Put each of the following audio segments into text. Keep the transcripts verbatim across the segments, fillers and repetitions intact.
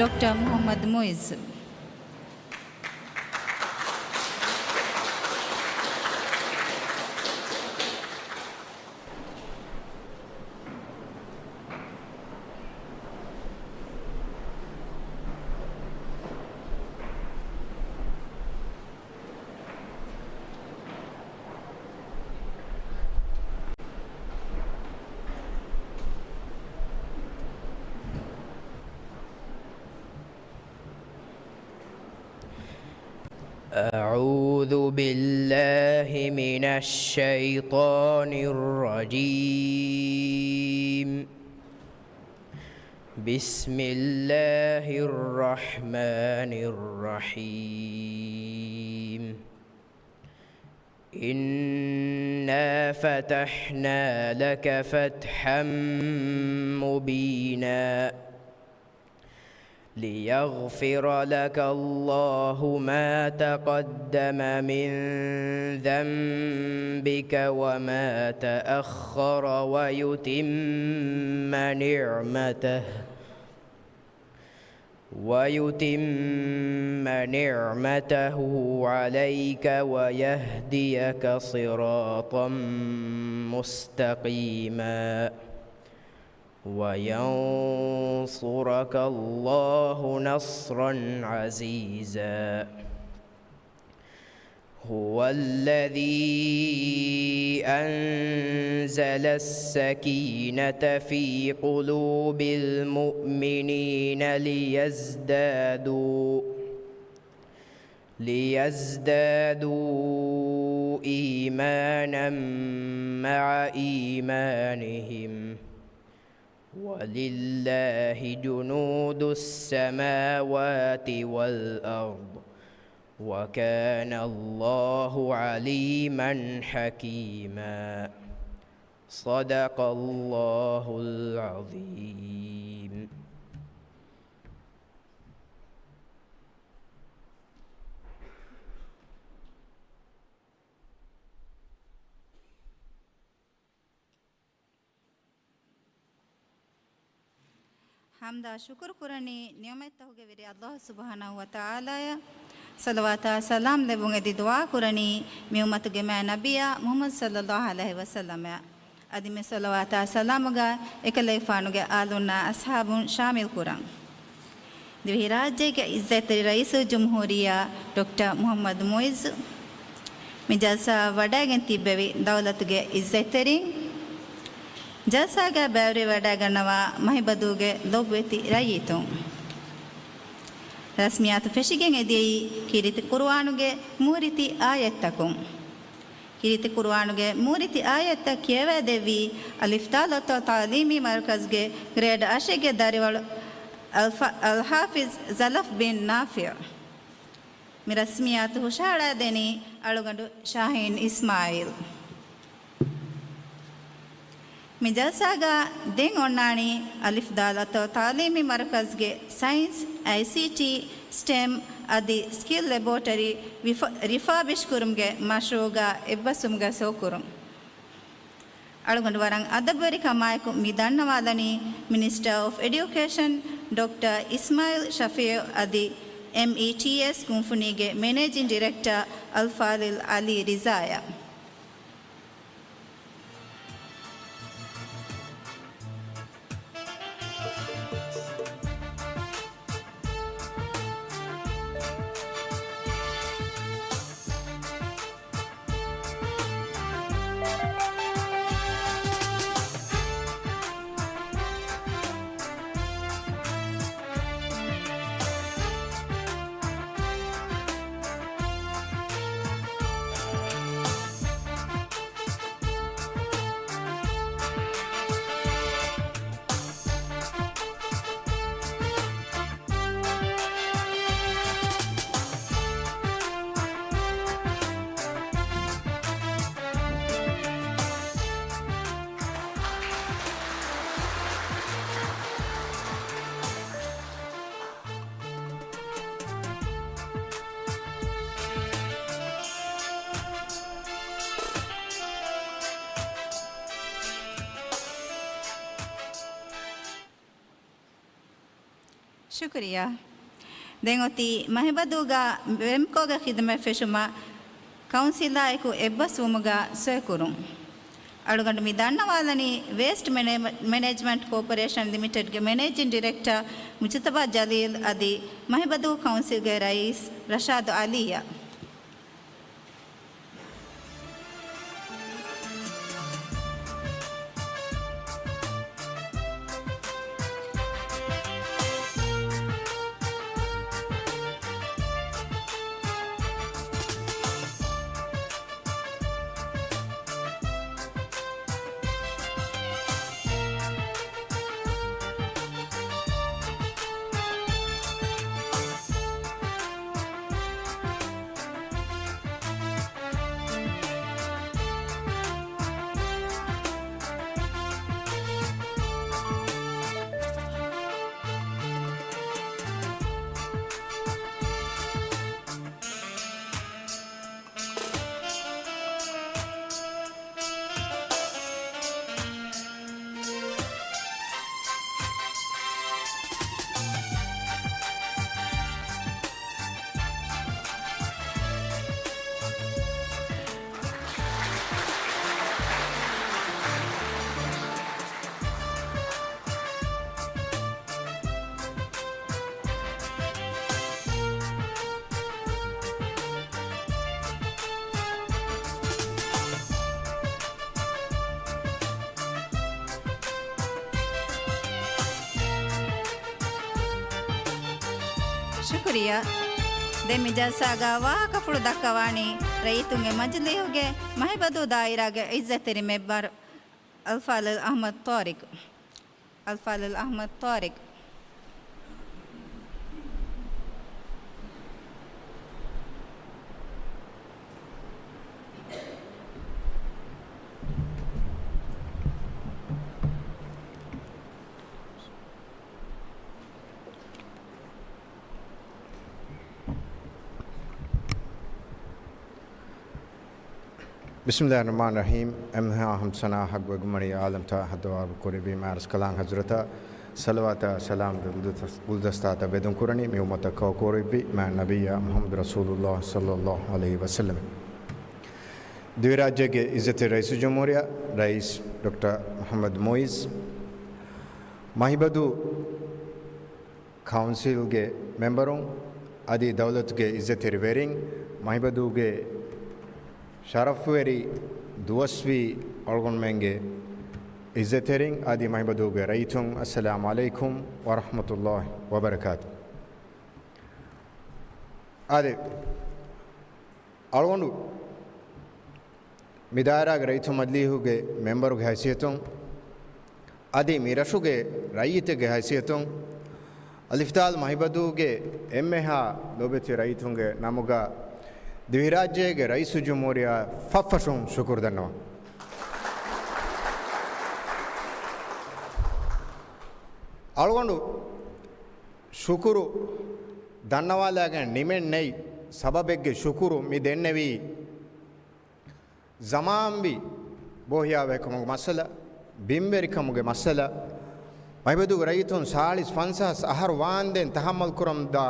ޑޮކްޓަރ މުޙައްމަދު މުޢިއްޒު. أعوذ بالله من الشيطان الرجيم. بسم الله الرحمن الرحيم. إنا فتحنا لك فتحا مبينا. ليغفر لك الله ما تقدم من ذنبك وما تأخر ويتم نعمته، ويتم نعمته عليك ويهديك صراطا مستقيما. وينصرك الله نصرا عزيزا. هو الذي أنزل السكينة في قلوب المؤمنين ليزدادوا، ليزدادوا إيمانا مع إيمانهم، ولله جنود السماوات والأرض، وكان الله عليما حكيما. صدق الله العظيم. ޙަމްދާ ޝުކުރު ކުރަނީ ނިޢުމަތްތަކުގެ ވެރި ﷲ ސުބްޙާނަހޫ ވަތަޢާލާއަށް. ޞަލަވާތާ ސަލާމް ލެއްވުން އެދި ދުޢާ ކުރަނީ މި އުއްމަތުގެ މާތް ނަބިއްޔާ މުޙައްމަދު ޞައްލައްލާހު ޢަލައިހި ވަސައްލަމައަށް. އަދި މި ޞަލަވާތާ ސަލާމުގަ އެކަލޭގެފާނުގެ އާލުންނާ އަޞްޙާބުން ޝާމިލް ކުރަން. ދިވެހިރާއްޖޭގެ އިއްޒަތްތެރި ރައީސުލްޖުމްހޫރިއްޔާ ޑޮކްޓަރ މުޙައްމަދު މުޢިއްޒު، މި ޖަލްސާއަށް ވަޑައިގެން ތިއްބެވި ދައުލަތުގެ އިއްޒަތްތެރިން، ޖަލްސާގަ ބައިވެރިވެވަޑައިގަންނަވާ މަހިބަދޫގެ ލޮބުވެތި ރައްޔިތުން. ރަސްމިއްޔާތު ފެށިގެން އެދިޔައީ ކީރިތި ޤުރުއާނުގެ މޫރިތި އާޔަތްތަކުން. ކީރިތި ޤުރުއާނުގެ މޫރިތި އާޔަތްތައް ކިޔަވައިދެއްވީ އަލިފް ދާލް އޮތޯ ތަޢުލީމީ މަރުކަޒުގެ ގްރޭޑް އަށެއްގެ ދަރިވަޅު އަލްފަ-، އަލްޙާފިޒް ޒަލަފް ބިން ނާފިޢު. މި ރަސްމިއްޔާތު ހުށަހަޅައިދެނީ އަޅުގަނޑު ޝާހީން އިސްމާޢީލް. މި ޖަލްސާގަ ދެން އޮންނާނީ އަލިފް ދާލް އޮތޯ ތަޢުލީމީ މަރުކަޒުގެ ސައިންސް، އައިސީޓީ، ސްޓެމް އަދި ސްކިލް ލެބޯޓަރީ ވިފަ-، ރިފާބިޝް ކުރުމުގެ މަޝްރޫޢުގަ އެއްބަސްވުމުގަ ސޯކުރުން. އަޅުގަނޑު ވަރަށް އަދަބުވެރިކަމާއެކު މި ދަންނަވާލަނީ މިނިސްޓަރ އޮފް އެޑިއުކޭޝަން ޑޮކްޓަރ އިސްމާޢީލް ޝަފީޢު އަދި އެމްއީޓީއެސް ކުންފުނީގެ މެނޭޖިން ޑިރެކްޓަރ އަލްފާޟިލް ޢަލީ ރިޒާއަށް. ޝުކުރިއްޔާ. ދެން އޮތީ މަހިބަދޫގަ ވެމްކޯގެ ޚިދުމަތް ފެށުމަށް ކައުންސިލާއެކު އެއްބަސްވުމުގަ ސޮއިކުރުން. އަޅުގަނޑު މި ދަންނަވާލަނީ ވޭސްޓް މެނޭ-، މެނޭޖްމަންޓް ކޯޕަރޭޝަން ލިމިޓެޑްގެ މެނޭޖިން ޑިރެކްޓަރ މުޖުތަބާ ޖަލީލް އަދި މަހިބަދޫ ކައުންސިލްގެ ރައީސް ރަޝާދު އަލީއަށް. ޝުކުރިއްޔާ. ދެން މި ޖަލްސާގަ ވާހަކަފުޅު ދައްކަވާނީ ރައްޔިތުންގެ މަޖިލީހުގެ މަހިބަދޫ ދާއިރާގެ އިއްޒަތްތެރި މެންބަރު އަލްފާޟިލް އަޙްމަދު ޠާރިޤު. އަލްފާޟިލް އަޙްމަދު ޠާރިޤު. ބިސްމިﷲިއްރަޙްމާނިއްރަޙީމް. އެންމެހާ ޙަމްދު ސަނާ ޙައްޤުވެގެންވަނީ ޢާލަމްތައް ހައްދަވާ ކުރެއްވި މާތްރަސްކަލާނގެ ޙަޟްރަތަށް. ޞަލަވާތާ ސަލާމްގެ ގުލްދަސް-، ގުލްދަސްތާތައް ވެދުން ކުރަނީ މި އުއްމަތަށް ކައުކުރެއްވި މާތް ނަބިއްޔާ މުޙައްމަދު ރަސޫލުﷲ ޞައްލަﷲު ޢަލައިހި ވަސައްލަމް. ދިވެހިރާއްޖޭގެ އިއްޒަތްތެރި ރައީސުލްޖުމްހޫރިއްޔާ ރައީސް ޑޮކްޓަރ މުޙައްމަދު މުޢިއްޒު، މަހިބަދޫ ކައުންސިލްގެ މެމްބަރުން އަދި ދައުލަތުގެ އިއްޒަތްތެރި ވެރިން، މަހިބަދޫގެ ޝަރަފުވެރި ދުވަސްވީ އަޅުގަނޑުމެންގެ އިއްޒަތްތެރިން އަދި މަހިބަދޫގެ ރައްޔިތުން، އައްސަލާމު ޢަލައިކުމް ވަރަޙްމަތުﷲި ވަބަރަކާތު. އާދެ، އަޅުގަނޑު މި ދާއިރާގެ ރައްޔިތުން މަޖިލީހުގެ މެމްބަރުގެ ހައިސިއްޔަތުން އަދި މި ރަށުގެ ރައްޔިތެއްގެ ހައިސިއްޔަތުން އަލިފްދާލް މަހިބަދޫގެ އެންމެހާ ލޯބިވެތި ރައްޔިތުންގެ ނަމުގަ ދިވެހިރާއްޖޭގެ ރައީސުލްޖުމްހޫރިއްޔާ ފަށްފަށުން ޝުކުރު ދަންނަވަން. އަޅުގަނޑު ޝުކުރު ދަންނަވާލާގެން ނިމެން ނެތް ސަބަބެއްގެ ޝުކުރު މި ދެންނެވީ، ޒަމާންވީ ބޯހިޔާވަހިކަމުގެ މައްސަލަ، ބިންވެރިކަމުގެ މައްސަލަ، މަހިބަދޫގެ ރައްޔިތުން ސާޅީސް ފަންސާސް އަހަރު ވާންދެން ތަޙައްމަލް ކުރަމުންދާ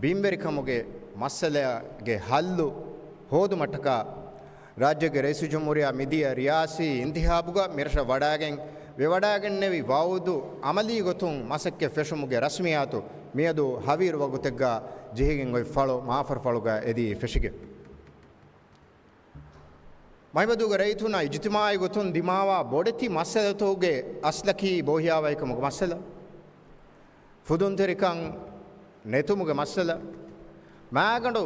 ބިންވެރިކަމުގެ މައްސަލައިގެ ހައްލު ހޯދުމަށްޓަކާ، ރާއްޖޭގެ ރައީސުލްޖުމްހޫރިއްޔާ މިދިޔަ ރިޔާސީ އިންތިޚާބުގަ މިރަށަށް ވަޑައިގެން ވެވަޑައިގެންނެވި ވަޢުދު ޢަމަލީ ގޮތުން މަސައްކަތް ފެށުމުގެ ރަސްމިއްޔާތު މިއަދު ހަވީރު ވަގުތެއްގަ ޖެހިގެން އޮތް ފަޅު މާފަރު ފަޅުގަ އެދި ފެށިގެން. މަހިބަދޫގެ ރައްޔިތުންނަށް އިޖުތިމާޢީ ގޮތުން ދިމާވާ ބޮޑެތި މައްސަލަތަކުގެ އަސްލަކީ ބޯހިޔާވަހިކަމުގެ މައްސަލަ، ފުދުންތެރިކަން ނެތުމުގެ މައްސަލަ، މާގަނޑު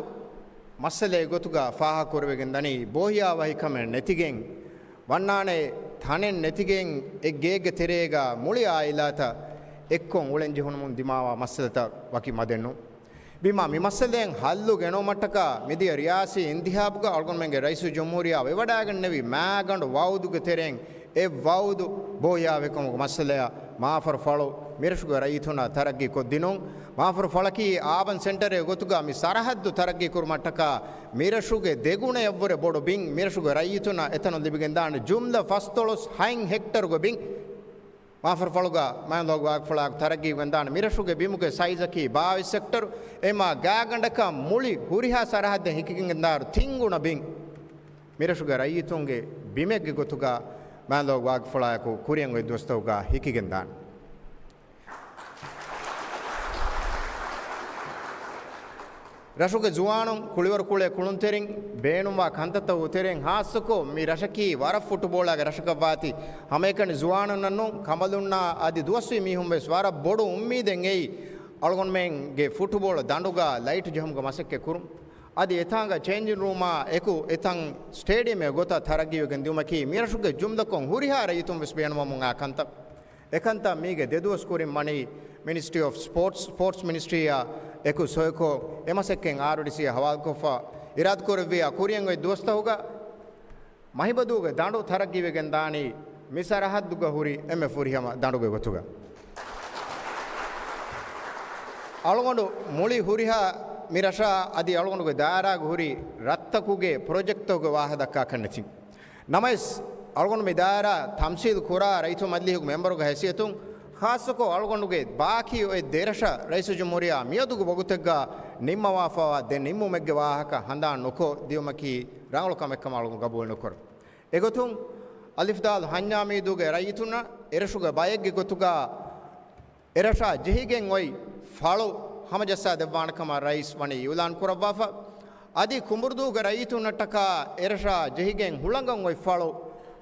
މައްސަލައެއް ގޮތުގަ ފާހަގަކުރެވިގެން ދަނީ، ބޯހިޔާވަހިކަމެއް ނެތިގެން، ވަންނާނެ ތަނެއް ނެތިގެން، އެއްގޭގެ ތެރޭގަ މުޅި ޢާއިލާތައް އެއްކޮށް އުޅެން ޖެހުނުމުން ދިމާވާ މައްސަލަތައް ވަކި މަދެއް ނޫން. ބިމާ މި މައްސަލައިން ހައްލު ގެނައުމަށްޓަކާ މިދިޔަ ރިޔާސީ އިންތިޚާބުގަ އަޅުގަނޑުމެންގެ ރައީސުލްޖުމްހޫރިއްޔާ ވެވަޑައިގެންނެވި މާގަނޑު ވަޢުދުގެ ތެރެއިން އެއް ވަޢުދު ބޯހިޔާވަހިކަމުގެ މައްސަލައަށް މާފަރު ފަޅު މިރަށުގެ ރައްޔިތުންނަށް ތަރައްގީ ކޮށްދިނުން. މާފަރު ފަޅަކީ އާބަން ސެންޓަރެއް ގޮތުގަ މި ސަރަހައްދު ތަރައްގީ ކުރުމަށްޓަކާ މިރަށުގެ ދެގުނަޔަށްވުރެ ބޮޑު ބިން، މިރަށުގެ ރައްޔިތުންނަށް އެތަނުން ލިބިގެންދާނެ ޖުމްލަ ފަސްދޮޅަސް ހަތް ހެކްޓަރުގެ ބިން. މާފަރުފަޅުގަ މާތްލޯގު ވާގިފުޅާއެކު ތަރައްގީވެގެންދާނެ މިރަށުގެ ބިމުގެ ސައިޒަކީ ބާވީސް ހެކްޓަރު. އެމާ ގާގަނޑަކަށް މުޅި ހުރިހާ ސަރަހައްދެއް ހިކިގެންދާއިރު ތިން ގުނަ ބިން މިރަށުގެ ރައްޔިތުންގެ ބިމެއްގެ ގޮތުގަ މާތްލޯގު ވާގިފުޅާއެކު ކުރިއަށް އޮތް ދުވަސްތަކުގަ ހިކިގެންދާނެ. ރަށުގެ ޒުވާނުން، ކުޅިވަރު ކުޅޭ ކުޅުންތެރިން، ބޭނުންވާ ކަންތައްތަކުގެ ތެރެއިން ހާއްސަކޮށް މި ރަށަކީ ވަރަށް ފުޓުބޯޅައިގެ ރަށަކަށްވާތީ، ހަމައެކަނި ޒުވާނުންނަށް ނޫން، ކަނބަލުންނާ އަދި ދުވަސްވީ މީހުން ވެސް ވަރަށް ބޮޑު އުއްމީދެއް އެއީ، އަޅުގަނޑުމެންގެ ފުޓުބޯޅަ ދަނޑުގަ ލައިޓް ޖެހުމުގެ މަސައްކަތް ކުރުން. އަދި އެތާނގަ ޗޭންޖިން ރޫމާ އެކު އެތަން ސްޓޭޑިއަމެއް ގޮތަށް ތަރައްގީވެގެން ދިއުމަކީ، މިރަށުގެ ޖުމްލަކޮށް ހުރިހާ ރައްޔިތުން ވެސް ބޭނުންވަމުން އާ ކަންތައް. އެކަންތައް މީގެ ދެދުވަސް ކުރިން ވަނީ މިނިސްޓްރީ އޮފް ސްޕޯޓްސް، ސްޕޯޓްސް މިނިސްޓްރީއާ އެކު ސޮއިކޮށް، އެ މަސައްކަތް އާރްޑީސީއާ ހަވާލުކޮށްފަ، އިރާދަކުރެއްވިއްޔާ ކުރިއަށް އޮތް ދުވަސްތަކުގަ މަހިބަދޫގެ ދަނޑު ތަރައްގީވެގެން ދާނީ މި ސަރަހައްދުގަ ހުރި އެންމެ ފުރިހަމަ ދަނޑުގެ ގޮތުގަ. އަޅުގަނޑު މުޅި ހުރިހާ މި ރަށާ އަދި އަޅުގަނޑުގެ ދާއިރާގަ ހުރި ރަށްތަކުގެ ޕްރޮޖެކްޓްތަކުގެ ވާހަކަ ދައްކާކަށް ނެތިން. ނަމަވެސް، އަޅުގަނޑު މި ދާއިރާ ތަމްސީލު ކުރާ ރައްޔިތު މަޖިލީހުގެ މެމްބަރުގެ ހައިސިއްޔަތުން، ޚާއްޞަކޮށް އަޅުގަނޑުގެ ބާކީ އޮތް ދެ ރަށަށް ރައީސުލްޖުމްހޫރިއްޔާ މިއަދުގެ ވަގުތެއްގަ ނިންމަވާފައިވާ ދެ ނިންމުމެއްގެ ވާހަކަ ހަނދާން ނުކޮށް ދިއުމަކީ ރަނގަޅު ކަމެއްކަމަށް އަޅުގަނޑު ގަބޫލު ނުކުރަން. އެގޮތުން، އަލިފްދާލު ހަންޏާމީދޫގެ ރައްޔިތުންނަށް އެރަށުގެ ބައެއްގެ ގޮތުގަ އެރަށާ ޖެހިގެން އޮތް ފަޅު ހަމަޖައްސާ ދެއްވާނެ ކަމަށް ރައީސް ވަނީ އިއުލާން ކުރައްވާފަ. އަދި ކުނބުރުދޫގެ ރައްޔިތުންނަށްޓަކާ އެރަށާ ޖެހިގެން ހުޅަނގަށް އޮތް ފަޅު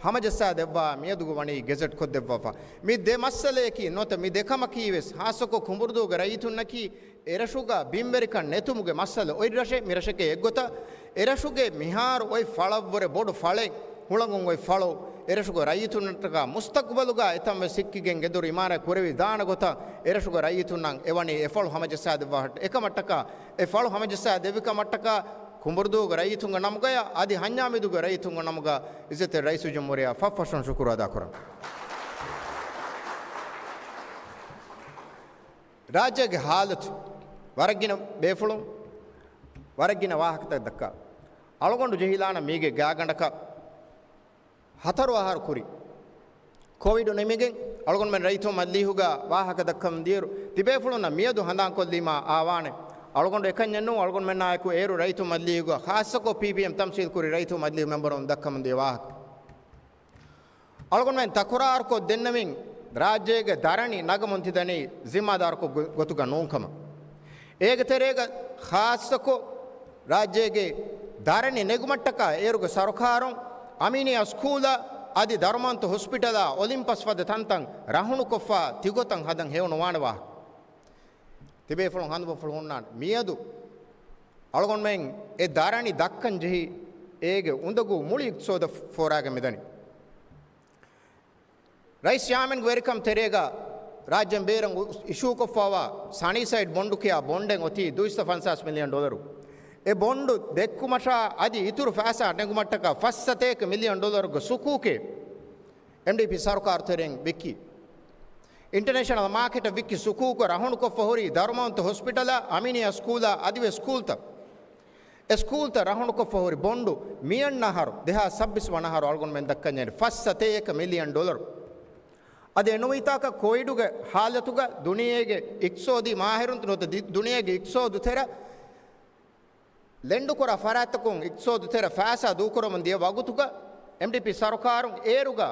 ހަމަޖައްސާ ދެއްވާ މިއަދުގަ ވަނީ ގެޒެޓް ކޮށްދެއްވާފަ. މި ދެ މައްސަލަޔަކީ ނުވަތަ މި ދެ ކަމަކީ ވެސް ހާއްސަކޮށް ކުނބުރުދޫގެ ރައްޔިތުންނަކީ އެރަށުގަ ބިންވެރިކަން ނެތުމުގެ މައްސަލަ އޮތް ރަށެއް، މި ރަށެކޭ އެއްގޮތަށް. އެރަށުގެ މިހާރު އޮތް ފަޅަށްވުރެ ބޮޑު ފަޅެއް ހުޅަނގުން އޮތް ފަޅު އެރަށުގެ ރައްޔިތުންނަށްޓަކާ މުސްތަޤުބަލުގަ އެތަންވެސް ހިއްކިގެން ގެދޮރު އިމާރާތް ކުރެވިދާނެ ގޮތަށް އެރަށުގެ ރައްޔިތުންނަށް އެވަނީ އެ ފަޅު ހަމަޖައްސާ ދެއްވާ އެކަމަށްޓަކާ، އެ ފަޅު ހަމަޖައްސާ ދެއްވި ކަމަށްޓަކާ ކުނބުރުދޫގެ ރައްޔިތުންގެ ނަމުގަޔަށް އަދި ހަންޏާމީދޫގެ ރައްޔިތުންގެ ނަމުގަ އިއްޒަތްތެރި ރައީސުލްޖުމްހޫރިއްޔާ ފަށްފަށުން ޝުކުރު އަދާކުރަން. ރާއްޖޭގެ ހާލަތު ވަރަށް ގިނަ ބޭފުޅުން ވަރަށް ގިނަ ވާހަކަތައް ދައްކާ. އަޅުގަނޑު ޖެހިލާނަން މީގެ ގާގަނޑަކަށް ހަތަރު އަހަރު ކުރި ކޮވިޑު ނިމިގެން އަޅުގަނޑުމެން ރައްޔިތު މަޖިލީހުގަ ވާހަކަ ދައްކަމުން ދިޔައިރު، ތިބޭފުޅުންނަށް މިއަދު ހަނދާންކޮށްލީމާ އާވާނެ. އަޅުގަނޑު އެކަންޏެއް ނޫން، އަޅުގަނޑުމެންނާއެކު އޭރު ރައްޔިތު މަޖިލީހުގަ ޚާއްޞަކޮށް ޕީޕީއެމް ތަމްސީލް ކުރި ރައްޔިތު މަޖިލީހު މެމްބަރުން ދައްކަމުން ދިޔަ ވާހަކަ. އަޅުގަނޑުމެން ތަކުރާރުކޮށް ދެންނެވިން، ރާއްޖޭގެ ދަރަނި ނަގަމުން ތިދަނީ ޒިންމާދާރުކޮށް ގޮ-، ގޮތުގަ ނޫންކަމަށް. އޭގެ ތެރޭގަ ޚާއްޞަކޮށް ރާއްޖޭގެ ދަރަނި ނެގުމަށްޓަކާ އޭރުގެ ސަރުކާރުން އަމީނިއާ ސްކޫލާ އަދި ދަރުމަންތު ހޮސްޕިޓަލާ އޮލިމްޕަސް ފަދަ ތަންތަން ރަހުނުކޮށްފަ ތިގޮތަށް ހަދަން ހެޔޮނުވާނެ ވާހަކަ. ތިބޭފުޅުން ހަނދުމަފުޅު ހުންނާނެ. މިއަދު އަޅުގަނޑުމެން އެ ދަރަނި ދައްކަން ޖެހި އޭގެ އުނދަގޫ މުޅި އިޤްތިޞާދަށް ފޯރާގެން މިދަނީ. ރައީސް ޗެއާމެންގެ ވެރިކަމުގެ ތެރޭގަ ރާއްޖޭން ބޭރަށް އިޝޫކޮށްފައިވާ ސަނީސައިޑް ބޮންޑު ކިޔާ ބޮންޑެއް އޮތީ ދުއިސައްތަ ފަންސާސް މިލިއަން ޑޮލަރު. އެ ބޮންޑު ދެއްކުމަށާ އަދި އިތުރު ފައިސާ ނެގުމަށްޓަކާ ފަސް ސަތޭކަ މިލިއަން ޑޮލަރުގެ ސުކޫކެއް އެމްޑީޕީ ސަރުކާރު ތެރެއިން ވިއްކި. އިންޓަރނޭޝަނަލް މާކެޓަށް ވިއްކި ސުކޫކު ރަހުނުކޮށްފަ ހުރި ދަރުމަންތު ހޮސްޕިޓަލާ، އަމީނިއާ ސްކޫލާ އަދިވެސް ސްކޫލްތައް. އެ ސްކޫލްތައް ރަހުނުކޮށްފަ ހުރި ބޮންޑު މިއަންނަ އަހަރު، ދެހާސް ސައްބީސް ވަނަ އަހަރު އަޅުގަނޑުމެން ދައްކަން ޖެހޭ ފަސް ސަތޭކަ މިލިއަން ޑޮލަރު. އަދި އެނުވީތާކަށް ކޮވިޑުގެ ހާލަތުގަ ދުނިޔޭގެ އިޤްތިޞާދީ މާހިރުން ނުވަތަ ދި-، ދުނިޔޭގެ އިޤްތިޞާދު ތެރެ ލެންޑުކުރާ ފަރާތްތަކުން އިޤްތިޞާދު ތެރެ ފައިސާ ދޫކުރަމުން ދިޔަ ވަގުތުގަ އެމްޑީޕީ ސަރުކާރުން އޭރުގަ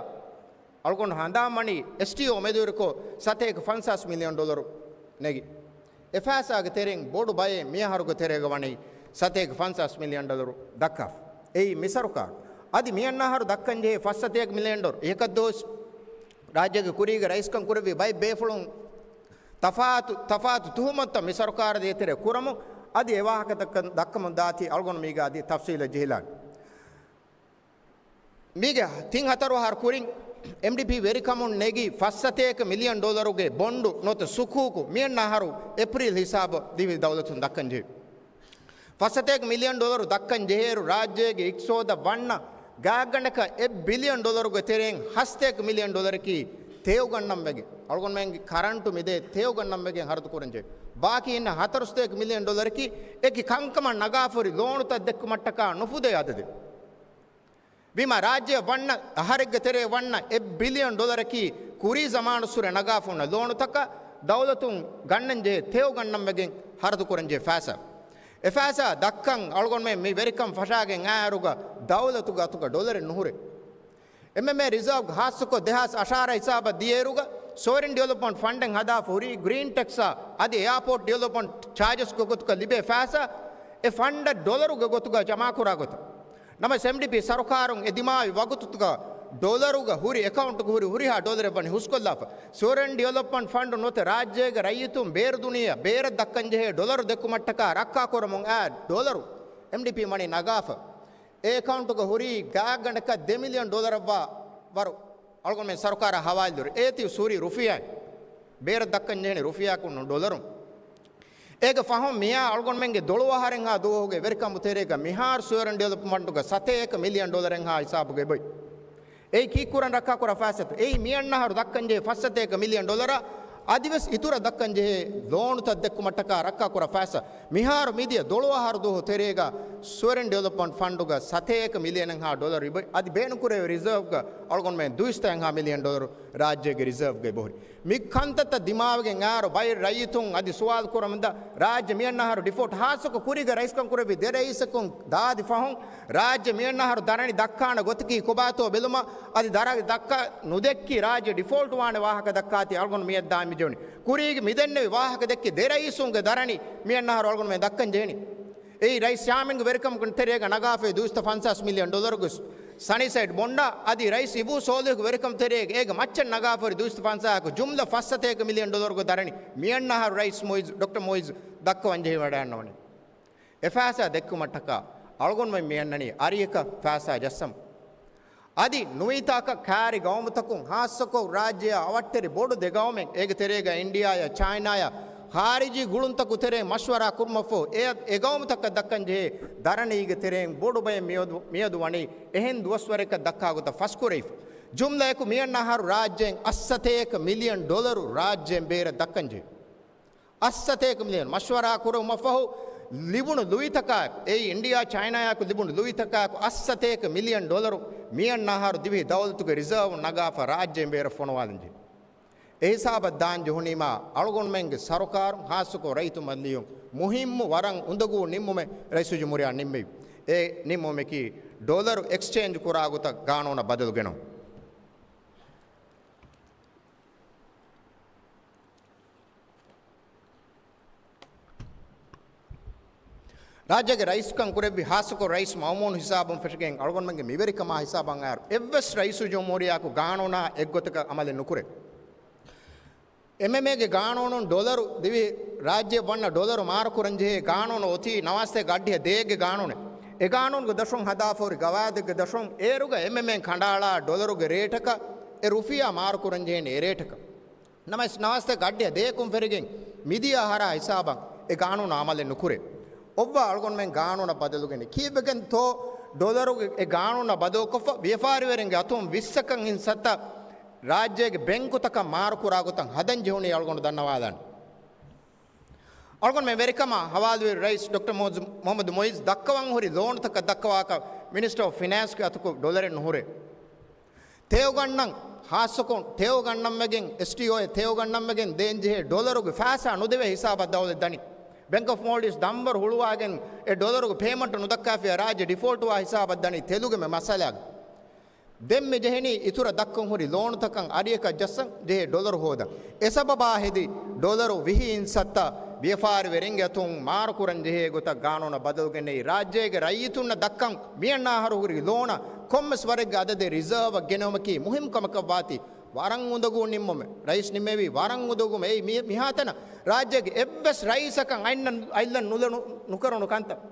އަޅުގަނޑު ހަނދާންވަނީ އެސްޓީއޯ މެދުވެރިކޮށް ސަތޭކަ ފަންސާސް މިލިއަން ޑޮލަރު ނެގި. އެ ފައިސާގެ ތެރެއިން ބޮޑު ބައެއް މިއަހަރުގެ ތެރޭގަ ވަނީ ސަތޭކަ ފަންސާސް މިލިއަން ޑޮލަރު ދައްކާފަ. އެއީ މި ސަރުކާރު. އަދި މިއަންނަ އަހަރު ދައްކަން ޖެހޭ ފަސް ސަތޭކަ މިލިއަން ޑޮލަރު އެކަށް ދުވަސް ރާއްޖޭގެ ކުރީގެ ރައީސްކަން ކުރެއްވި ބައެއް ބޭފުޅުން ތަފާތު، ތަފާތު ތުހުމަތުތައް މި ސަރުކާރާ ދޭތެރޭ ކުރަމުން އަދި އެ ވާހަކަ ދައްކަ-، ދައްކަމުން ދާތީ އަޅުގަނޑު މީގަ އަދި ތަފްސީލަށް ޖެހިލާނެ. މީގެ ތިން ހަތަރު އަހަރު ކުރިން އެމްޑީޕީ ވެރިކަމުން ނެގި ފަސް ސަތޭކަ މިލިއަން ޑޮލަރުގެ ބޮންޑު ނުވަތަ ސުކޫކު މިއަންނަ އަހަރު އޭޕްރީލް ހިސާބަށް ދިވެހި ދައުލަތުން ދައްކަން ޖެހި. ފަސް ސަތޭކަ މިލިއަން ޑޮލަރު ދައްކަން ޖެހޭއިރު ރާއްޖޭގެ އިޤްތިޞާދަށް ވަންނަ ގާތްގަނޑަކަށް އެއް ބިލިއަން ޑޮލަރުގެ ތެރެއިން ހަސަތޭކަ މިލިއަން ޑޮލަރަކީ ތެޔޮގަންނަން ވެގެން، އަޅުގަނޑުމެންގެ ކަރަންޓު މިދޭ ތެޔޮގަންނަން ވެގެން ހަރަދު ކުރަން ޖެހޭ. ބާކީ އިންނަ ހަތަރު ސަތޭކަ މިލިއަން ޑޮލަރަކީ އެކި ކަންކަމަށް ނަގާފަ ހުރި ލޯނުތައް ދެއްކުމަށްޓަކާ ނުފުދޭ އަދަދެއް. ވީމާ ރާއްޖެއަށް ވަންނަ އަހަރެއްގެ ތެރޭ ވަންނަ އެއް ބިލިއަން ޑޮލަރަކީ ކުރީ ޒަމާނުއްސުރެ ނަގާފަ ހުންނަ ލޯނުތަކަށް ދައުލަތުން ގަންނަންޖެހޭ ތެޔޮ ގަންނަންވެގެން ހަރަދުކުރަންޖެހޭ ފައިސާ. އެ ފައިސާ ދައްކަން އަޅުގަނޑުމެން މި ވެރިކަން ފަށާގެން އައިއިރުގަ ދައުލަތުގެ އަތުގަ ޑޮލަރެއް ނުހުރޭ. އެމްއެމްއޭ ރިޒާވް ހާއްސަކޮށް ދެހާސް އަށާރަ ހިސާބަށް ދިޔައިރުގަ ސޯވަރިން ޑިވެލޮޕްމަންޓް ފަންޑެއް ހަދާފަ ހުރީ ގްރީން ޓެކްސްއާ އަދި އެއާޕޯޓް ޑިވެލޮޕްމަންޓް ޗާޖަސްގެ ގޮތުގަ ލިބޭ ފައިސާ އެ ފަންޑަށް ޑޮލަރުގެ ގޮތުގަ ޖަމާކުރާ ގޮތަށް. ނަމަވެސް އެމްޑީޕީ ސަރުކާރުން އެ ދިމާވި ވަގުތުތަކުގަ ޑޮލަރުގަ ހުރި އެކައުންޓުގަ ހުރި ހުރިހާ ޑޮލަރެއް ވަނީ ހުސްކޮށްލާފަ. ސޯވަރިން ޑިވެލޮޕްމަންޓް ފަންޑު ނުވަތަ ރާއްޖޭގެ ރައްޔިތުން ބޭރު ދުނިޔެއަށް ބޭރަށް ދައްކަންޖެހޭ ޑޮލަރު ދެއްކުމަށްޓަކާ ރައްކާކުރަމުން އައި ޑޮލަރު އެމްޑީޕީ މަނީ ނަގާފަ. އެ އެކައުންޓުގަ ހުރީ ގާތްގަނޑަކަށް ދެ މިލިއަން ޑޮލަރަށްވާ ވަރު އަޅުގަނޑުމެން ސަރުކާރަށް ހަވާލު ދުރި. އޭތި ސޫރީ ރުފިޔާ ބޭރަށް ދައްކަން ޖެހެނީ ރުފިޔާކުން ޑޮލަރުން. އޭގެ ފަހުން މިއާ އަޅުގަނޑުމެންގެ ދޮޅު އަހަރެއްހާ ދުވަހުގެ ވެރިކަމު ތެރޭގަ މިހާރު ސޯވަރިން ޑިވެލޮޕްމަންޓުގަ ސަތޭކަ މިލިއަން ޑޮލަރެއްހާ ހިސާބުގަ އެބޮތް. އެއީ ކީއްކުރަން ރައްކާކުރާ ފައިސާތަ؟ އެއީ މިއަންނަ އަހަރު ދައްކަންޖެހޭ ފަސް ސަތޭކަ މިލިއަން ޑޮލަރ އަދިވެސް އިތުރަށް ދައްކަންޖެހޭ ލޯނުތައް ދެއްކުމަށްޓަކާ ރައްކާކުރާ ފައިސާ. މިހާރު މިދިޔަ ދޮޅު އަހަރު ދުވަހު ތެރޭގަ ސޯވަރިން ޑިވެލޮޕްމަންޓް ފަންޑުގަ ސަތޭކަ މިލިއަނެއްހާ ޑޮލަރު އެބޮތް. އަދި ބޭނުންކުރެވޭ ރިޒާވްގަ އަޅުގަނޑުމެން ދުއިސައްތައެއްހާ މިލިއަން ޑޮލަރު ރާއްޖޭގެ ރިޒާވްގަ އެބަހުރި. މި ކަންތައްތައް ދިމާވެގެން އައިރު ބައެއް ރައްޔިތުން އަދި ސުވާލު ކުރަމުންދާ ރާއްޖެ މިއަންނަ އަހަރު ޑިފޯލްޓް ހާއްސަކޮށް ކުރީގެ ރައީސްކަން ކުރެއްވި ދެ ރައީސަކުން ދާދި ފަހުން ރާއްޖެ މިއަންނަ އަހަރު ދަރަނި ދައްކާނެ ގޮތަކީ ކޮބާތޯ ބެލުމަށް އަދި ދަރަނި ދައްކާ ނުދެއްކި ރާއްޖެ ޑިފޯލްޓް ވާނެ ވާހަކަ ދައްކާތީ އަޅުގަނޑު މިއަށް ދާން މިޖެހުނީ. ކުރީގެ މިދެންނެވި ވާހަކަ ދެއްކި ދެ ރައީސުންގެ ދަރަނި މިއަންނަ އަހަރު އަޅުގަނޑުމެން ދައްކަން ޖެހެނީ. އެއީ ރައީސް ޝާމިންގެ ވެރިކަމުގެ ތެރޭގަ ނަގާފައި ދުއިސައްތަ ފަންސާސް މިލިއަން ޑޮލަރުގެ ސަނިސައިޑް ބޮންޑާ އަދި ރައީސް އިބޫ ސޯލިހުގެ ވެރިކަމު ތެރޭގަ އޭގެ މައްޗަށް ނަގާފައި ދުއިސައްތަ ފަންސާހަކު ޖުމްލަ ފަސް ސަތޭކަ މިލިއަން ޑޮލަރުގެ ދަރަނި މިއަންނަ އަހަރު ރައީސް މުއިއްޒު، ޑޮކްޓަރ މުއިއްޒު ދައްކަވަން ޖެހިވަޑައިގަންނަވަނީ. އެ ފައިސާ ދެއްކުމަށްޓަކާ އަޅުގަނޑުމެން މިއަންނަނީ އަރިއަކަށް ފައިސާ ޖައްސަމު. އަދި ނުވަތަ ކާރި ގައުމުތަކުން ހާއްސަކޮށް ރާއްޖެއާ އަވަށްޓެރި ބޮޑު ދެ ގައުމެއް އޭގެ ތެރޭގަ އިންޑިއާޔާ ޗައިނާޔާ ޚާރިޖީ ގުޅުންތަކު ތެރޭ މަޝްވަރާ ކުރުމަށްފަހު އެ، އެ ގައުމުތަކަށް ދައްކަން ޖެހޭ ދަރަނީގެ ތެރެއިން ބޮޑު ބައެއް މިއަދު، މިއަދު ވަނީ އެހެން ދުވަސްވަރެއްގެ ދައްކާ ގޮތަށް ފަސްކުރެވިފަ. ޖުމްލައަކު މިއަންނަ އަހަރު ރާއްޖޭން އަށް ސަތޭކަ މިލިއަން ޑޮލަރު ރާއްޖޭން ބޭރަށް ދައްކަން ޖެހޭ. އަށް ސަތޭކަ މިލިއަން މަޝްވަރާ ކުރުމަށްފަހު ލިބުނު ލުއިތަކާއެކު، އެއީ އިންޑިއާ ޗައިނާއާއެކު ލިބުނު ލުއިތަކާއެކު އަށް ސަތޭކަ މިލިއަން ޑޮލަރު މިއަންނަ އަހަރު ދިވެހި ދައުލަތުގެ ރިޒާވުން ނަގާފަ ރާއްޖޭން ބޭރަށް ފޮނުވާލަންޖެހޭ. އެ ހިސާބަށް ދާން ޖެހުނީމާ އަޅުގަނޑުމެންގެ ސަރުކާރުން ހާއްސަކޮށް ރައްޔިތު މަޖިލީހުން މުހިއްމު ވަރަށް އުނދަގޫ ނިންމުމެއް ރައީސުލްޖުމްހޫރިއްޔާ ނިންމެވި. އެ ނިންމުމަކީ ޑޮލަރު އެކްސްޗޭންޖް ކުރާ ގޮތަށް ގާނޫނަށް ބަދަލު ގެނައުން. ރާއްޖޭގެ ރައީސްކަން ކުރެއްވި ހާއްސަކޮށް ރައީސް މައުމޫނު ހިސާބުން ފެށިގެން އަޅުގަނޑުމެންގެ މިވެރިކަމާ ހިސާބަށް އައިރު އެއްވެސް ރައީސުލްޖުމްހޫރިއްޔާއަކު ގާނޫނާ އެއްގޮތަކަށް އަމަލެއް ނުކުރޭ. އެމްއެމްއޭގެ ގާނޫނުން ޑޮލަރު ދިވެހި ރާއްޖެއަށް ވަންނަ ޑޮލަރު މާރުކުރަންޖެހޭ ގާނޫނު އޮތީ ނަވާސަތޭކަ އަށްޑިހަ ދޭއްގެ ގާނޫނެއް. އެ ގާނޫނުގެ ދަށުން ހަދާފަހުރި ގަވާއިދެއްގެ ދަށުން އޭރުގަ އެމްއެމްއޭން ކަނޑައަޅާ ޑޮލަރުގެ ރޭޓަކަށް އެ ރުފިޔާ މާރުކުރަންޖެހޭނީ އެ ރޭޓަކަށް. ނަމަވެސް ނަވާސަތޭކަ އަށްޑިހަ ދޭއަކުން ފެށިގެން މިދިޔަ އަހަރާ ހިސާބަށް އެ ގާނޫނު އަމަލެއް ނުކުރޭ. އޮއްވާ އަޅުގަނޑުމެން ގާނޫނަށް ބަދަލުގެން ކީއްވެގެންތޯ ޑޮލަރުގެ އެ ގާނޫނަށް ބަދަލުކޮށްފަ ވިޔަފާރިވެރިންގެ އަތުން ވިއްސަކަށް އިން ސައްތަ ރާއްޖޭގެ ބެންކުތަކަށް މާރުކުރާ ގޮތަށް ހަދަން ޖެހުނީ އަޅުގަނޑު ދަންނަވާލާނެ. އަޅުގަނޑުމެން ވެރިކަމާ ހަވާލުވި ރައީސް ޑޮކްޓަރ މުހައްމަދު މުއިއްޒު ދައްކަވަން ހުރި ލޯނުތަކަށް ދައްކަވާކަށް މިނިސްޓަރ އޮފް ފިނޭންސްގެ އަތުގަ ޑޮލަރެއް ނުހުރޭ. ތެޔޮ ގަންނަން، ހާއްސަކޮށް ތެޔޮ ގަންނަން ވެގެން އެސްޓީއޯއަށް ތެޔޮ ގަންނަން ވެގެން ދޭންޖެހޭ ޑޮލަރުގެ ފައިސާ ނުދެވޭ ހިސާބަށް ދައުލަތް ދަނީ. ބެންކް އޮފް މޯލްޑިވްސް ދަންވަރު ހުޅުވާގެން އެ ޑޮލަރުގެ ޕޭމަންޓު ނުދައްކާފިޔާ ރާއްޖެ ޑިފޯލްޓްވާ ހިސާބަށް ދަނީ ތެލުގެ މަ-، މައްސަލާގަ. ދެން މި ޖެހެނީ އިތުރަށް ދައްކަން ހުރި ލޯނުތަކަށް އަރިއަކަށް ޖައްސަން ޖެހޭ ޑޮލަރު ހޯދަން. އެ ސަބަބާ ހެދި ޑޮލަރު ވިހި އިން ސައްތަ ވިޔަފާރިވެރިންގެ އަތުން މާރުކުރަން ޖެހޭ ގޮތަށް ގާނޫނަށް ބަދަލުގެންނެވި. ރާއްޖޭގެ ރައްޔިތުންނަށް ދައްކަން މިއަންނަ އަހަރު ހުރި ލޯނަށް ކޮންމެސް ވަރެއްގެ އަދަދެއް ރިޒާވަށް ގެނެވުމަކީ މުހިންމު ކަމަކަށް ވާތީ ވަރަށް އުނދަގޫ ނިންމުމެއް. ރައީސް ނިންމެވީ ވަރަށް އުނދަގޫމެއް. އެއީ މި-، މިހާތަނަށް ރާއްޖޭގެ އެއްވެސް ރައީސަކަށް އައިންނަ-، އައިއްލަން ނުލަނު-، ނުކެރުނު ކަންތައް.